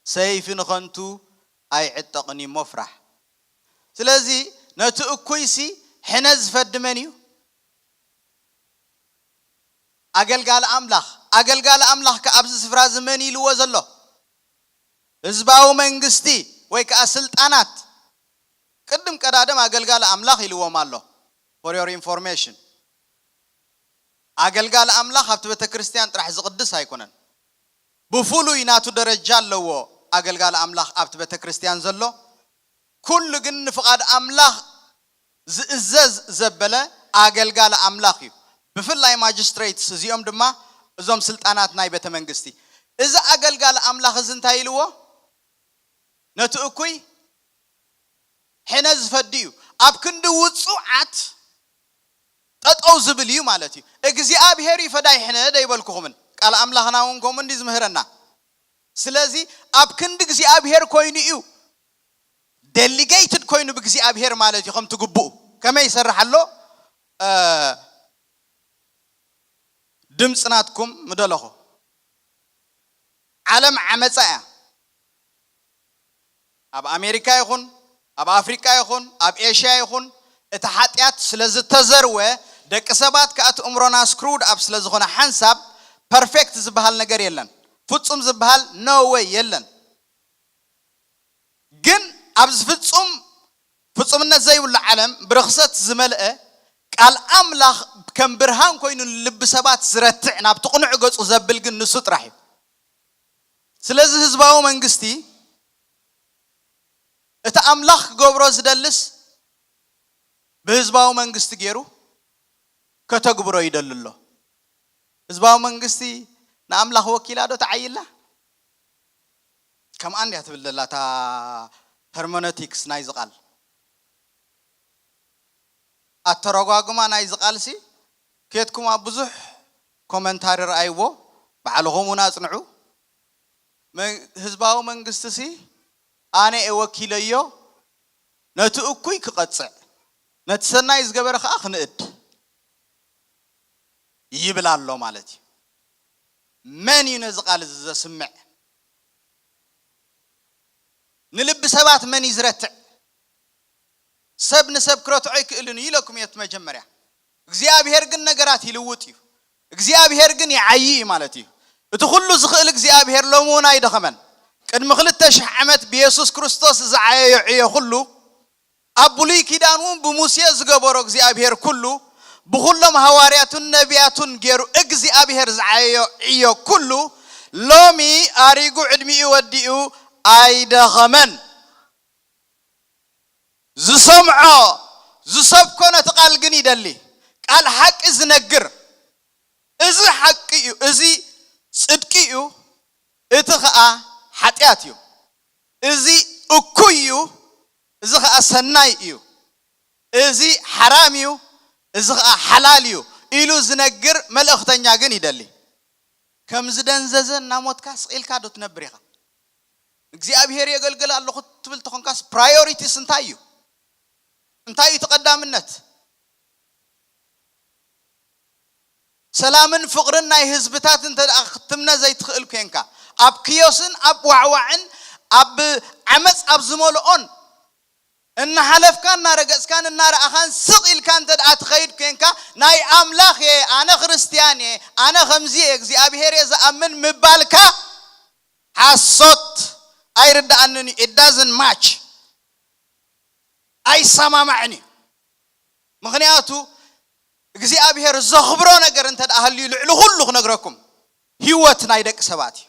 ሰይፊ ንኸንቱ ኣይዕጠቕን እዩ እሞ ፍራሕ። ስለዚ ነቲ እኩይሲ ሕነ ዝፈዲ መን እዩ? ኣገልጋሊ ኣምላኽ። ኣገልጋሊ ኣምላኽ ከ ኣብዚ ስፍራ እዚ መን ኢልዎ ዘሎ? ህዝባዊ መንግስቲ ወይ ከኣ ስልጣናት። ቅድም ቀዳድም ኣገልጋሊ ኣምላኽ ኢልዎም ኣሎ። For your information፣ ኣገልጋሊ ኣምላኽ ኣብቲ ቤተ ክርስቲያን ጥራሕ ዝቕድስ ኣይኮነን። ብፍሉይ ናቱ ደረጃ ኣለዎ ኣገልጋሊ ኣምላኽ ኣብቲ ቤተ ክርስቲያን ዘሎ። ኩሉ ግን ንፍቓድ ኣምላኽ ዝእዘዝ ዘበለ ኣገልጋሊ ኣምላኽ እዩ። ብፍላይ ማጅስትሬትስ፣ እዚኦም ድማ እዞም ስልጣናት ናይ ቤተ መንግስቲ። እዚ ኣገልጋሊ ኣምላኽ እዚ እንታይ ኢልዎ? ነቲ እኩይ ሕነ ዝፈዲ እዩ። ኣብ ክንዲ ውጹዓት ጠጠው ዝብል እዩ ማለት እዩ። እግዚኣብሔር እዩ ፈዳይ ሕነ ዶ ኣይበልኩኹምን? ቃል ኣምላኽና እውን ከምኡ እንዲ ዝምህረና። ስለዚ ኣብ ክንዲ እግዚኣብሔር ኮይኑ እዩ፣ ዴሊጌትድ ኮይኑ ብእግዚኣብሔር ማለት እዩ። ከምቲ ግቡኡ ከመይ ይሰርሕ ኣሎ? እ፣ ድምፂ ናትኩም ምደለኹ። ዓለም ዓመፃ እያ። ኣብ ኣሜሪካ ይኹን ኣብ ኣፍሪቃ ይኹን ኣብ ኤሽያ ይኹን፣ እቲ ሓጢኣት ስለ ዝተዘርወ፣ ደቂ ሰባት ከኣ እቲ እምሮና ስክሩድ ኣብ ስለ ዝኾነ ሓንሳብ ፐርፌክት ዝበሃል ነገር የለን። ፍጹም ዝበሃል ኖ ወይ የለን። ግን ኣብዚ ፍጹም ፍጹምነት ዘይብሉ ዓለም፣ ብርኽሰት ዝመልአ፣ ቃል ኣምላኽ ከም ብርሃን ኮይኑ ንልቢ ሰባት ዝረትዕ፣ ናብቲ ቅኑዕ ገጹ ዘብል ግን ንሱ ጥራሕ እዩ። ስለዚ ህዝባዊ መንግስቲ፣ እቲ ኣምላኽ ክገብሮ ዝደልስ ብህዝባዊ መንግስቲ ገይሩ ከተግብሮ ይደሊ ኣሎ። ህዝባዊ መንግስቲ ንኣምላኽ ወኪላ ዶ ተዓይላ? ከምኣ እንድያ ትብል ዘላ እታ ሄርመኖቲክስ ናይዚ ቃል። ኣተረጓጉማ ናይዚ ቃልሲ ኬድኩም ኣብ ብዙሕ ኮመንታሪ ረኣይዎ፣ ባዕልኹም እውን ኣጽንዑ። መ-፣ ህዝባዊ መንግስቲ ሲ ኣነ እየ ወኪለዮ፣ ነቲ እኩይ ክቐጽዕ፣ ነቲ ሰናይ ዝገበረ ኸኣ ክንእድ ይብል ኣሎ ማለት እዩ። መን እዩ ነዚ ቃል እዚ ዘስምዕ? ንልቢ ሰባት መን እዩ ዝረትዕ? ሰብ ንሰብ ክረትዖ ኣይክእልን እዩ ኢለኩም እየ እቲ መጀመርያ። እግዚኣብሔር ግን ነገራት ይልውጥ እዩ። እግዚኣብሔር ግን ይዓዪ እዩ ማለት እዩ። እቲ ኩሉ ዝኽእል እግዚኣብሔር ሎሚ እውን ኣይደኸመን። ቅድሚ ክልተ ሽሕ ዓመት ብየሱስ ክርስቶስ ዝዓየዮ ዕዮ ኩሉ፣ ኣብ ብሉይ ኪዳን እውን ብሙሴ ዝገበሮ እግዚኣብሔር ኩሉ፣ ብኹሎም ሃዋርያቱን ነቢያቱን ገይሩ እግዚኣብሔር ዝዓየዮ ዕዮ ኩሉ፣ ሎሚ ኣሪጉ ዕድሚኡ ወዲኡ ኣይደኸመን። ዝሰምዖ ዝሰብኮ ነቲ ቃል ግን ይደሊ። ቃል ሓቂ ዝነግር፣ እዚ ሓቂ እዩ፣ እዚ ጽድቂ እዩ፣ እቲ ኸኣ ሓጢኣት እዩ። እዚ እኩይ እዩ፣ እዚ ኸኣ ሰናይ እዩ። እዚ ሓራም እዩ፣ እዚ ኸኣ ሓላል እዩ ኢሉ ዝነግር መልእኽተኛ ግን ይደሊ። ከም ዝደንዘዘ እናሞትካ ስቕ ኢልካ ዶ ትነብር ኢኻ? እግዚኣብሔር የገልግል ኣለኹ ትብል ተኾንካስ ፕራዮሪቲስ እንታይ እዩ? እንታይ እዩ እቲ ቀዳምነት? ሰላምን ፍቕርን ናይ ህዝብታት እንተ ደኣ ክትምነ ዘይትኽእል ኮንካ፣ ኣብ ክዮስን ኣብ ዋዕዋዕን ኣብ ዓመፅ ኣብ ዝመልኦን እናሓለፍካ እናረገፅካን እናረኣኻን ስቕ ኢልካ እንተ ደኣ ትኸይድ ኮንካ፣ ናይ ኣምላኽ እየ፣ ኣነ ክርስትያን እየ፣ ኣነ ከምዚ እየ፣ እግዚኣብሔር እየ ዝኣምን ምባልካ ሓሶት ኣይርድኣንን እዩ። It doesn't match። ኣይሰማማዕን እዩ። ምኽንያቱ እግዚኣብሔር ዘኽብሮ ነገር እንተ ደኣ ሃልዩ ልዕሊ ኩሉ ክነግረኩም ህይወት ናይ ደቂ ሰባት እዩ።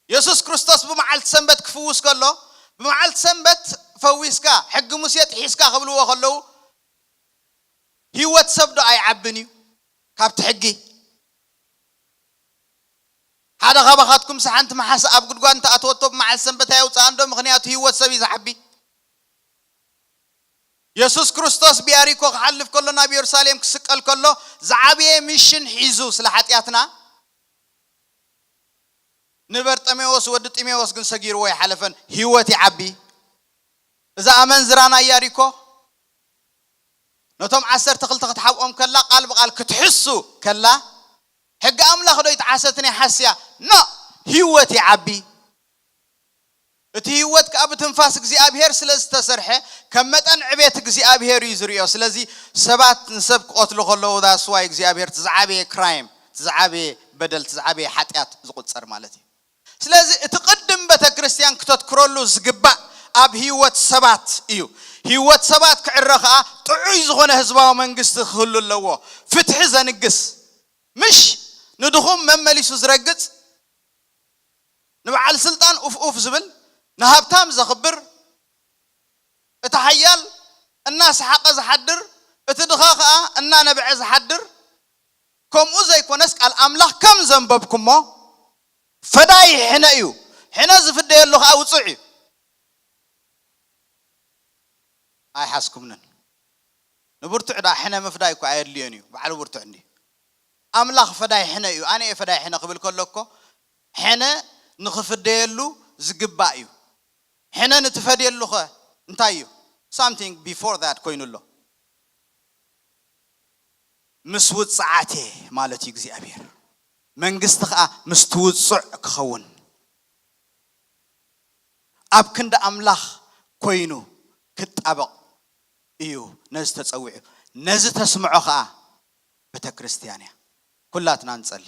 የሱስ ክርስቶስ ብመዓልቲ ሰንበት ክፍውስ ከሎ፣ ብመዓልቲ ሰንበት ፈዊስካ ሕጊ ሙሴ ጥሒስካ ክብልዎ ከለዉ፣ ህይወት ሰብ ዶ ኣይዓብን እዩ ካብቲ ሕጊ? ሓደ ካባኻትኩም ሓንቲ መሓሳ ኣብ ጉድጓድ እንተኣተወቶ ብመዓልቲ ሰንበት ኣየውፅኣን ዶ? ምኽንያቱ ህይወት ሰብ እዩ ዝዓቢ። የሱስ ክርስቶስ ብያሪኮ ክሓልፍ ከሎ ናብ የሩሳሌም ክስቀል ከሎ ዝዓበየ ሚሽን ሒዙ ስለ ሓጢኣትና ንበርጠሜዎስ ወዲ ጢሜዎስ ግን ሰጊርዎ ይሓለፈን። ህይወት ይዓቢ። እዛ ኣመንዝራ ናይ ያሪኮ ነቶም ዓሰርተ ክልተ ክትሓብኦም ከላ ቃል ብቃል ክትሕሱ ከላ ሕጊ ኣምላኽ ዶ ይተዓሰትን ይሓስያ? ኖ፣ ህይወት ይዓቢ። እቲ ህይወት ከኣ ብትንፋስ እግዚኣብሔር ስለ ዝተሰርሐ ከም መጠን ዕቤት እግዚኣብሔር እዩ ዝርእዮ። ስለዚ ሰባት ንሰብ ክቐትሉ ከለዉ that's why እግዚኣብሔር እቲ ዝዓበየ ክራይም፣ እቲ ዝዓበየ በደል፣ እቲ ዝዓበየ ሓጢኣት ዝቑጸር ማለት እዩ። ስለዚ እቲ ቅድም ቤተ ክርስቲያን ክተትክረሉ ዝግባእ ኣብ ህይወት ሰባት እዩ። ህይወት ሰባት ክዕረ ከኣ ጥዑይ ዝኾነ ህዝባዊ መንግስቲ ክህሉ ኣለዎ። ፍትሒ ዘንግስ፣ ምሽ ንድኹም መመሊሱ ዝረግጽ፣ ንበዓል ስልጣን ኡፍ ኡፍ ዝብል፣ ንሃብታም ዘኽብር፣ እቲ ሓያል እናሰሓቐ ዝሓድር፣ እቲ ድኻ ከኣ እናነበዐ ዝሓድር፣ ከምኡ ዘይኮነስ ቃል ኣምላኽ ከም ዘንበብኩሞ ፈዳይ ሕነ እዩ። ሕነ ዝፍደየሉ ከዓ ውፁዕ እዩ። ኣይሓስኩምንን። ንብርቱዕ ዳ ሕነ ምፍዳይ እኮ ኣየድልዮን እዩ፣ ባዕሉ ብርቱዕ እንዲ። ኣምላኽ ፈዳይ ሕነ እዩ። ኣነ እየ ፈዳይ ሕነ ክብል ከሎ እኮ ሕነ ንኽፍደየሉ ዝግባእ እዩ። ሕነ ንትፈድየሉኸ እንታይ እዩ? Something before that ኮይኑ ኣሎ። ምስ ውፅዓቴ ማለት እዩ እግዚኣብሔር። መንግስቲ ከዓ ምስ ትውፅዕ ክኸውን፣ ኣብ ክንዲ ኣምላኽ ኮይኑ ክጣበቕ እዩ ነዚ ተፀዊዑ። ነዚ ተስምዖ ከዓ ቤተ ክርስቲያን እያ። ኩላትና ንጸሊ።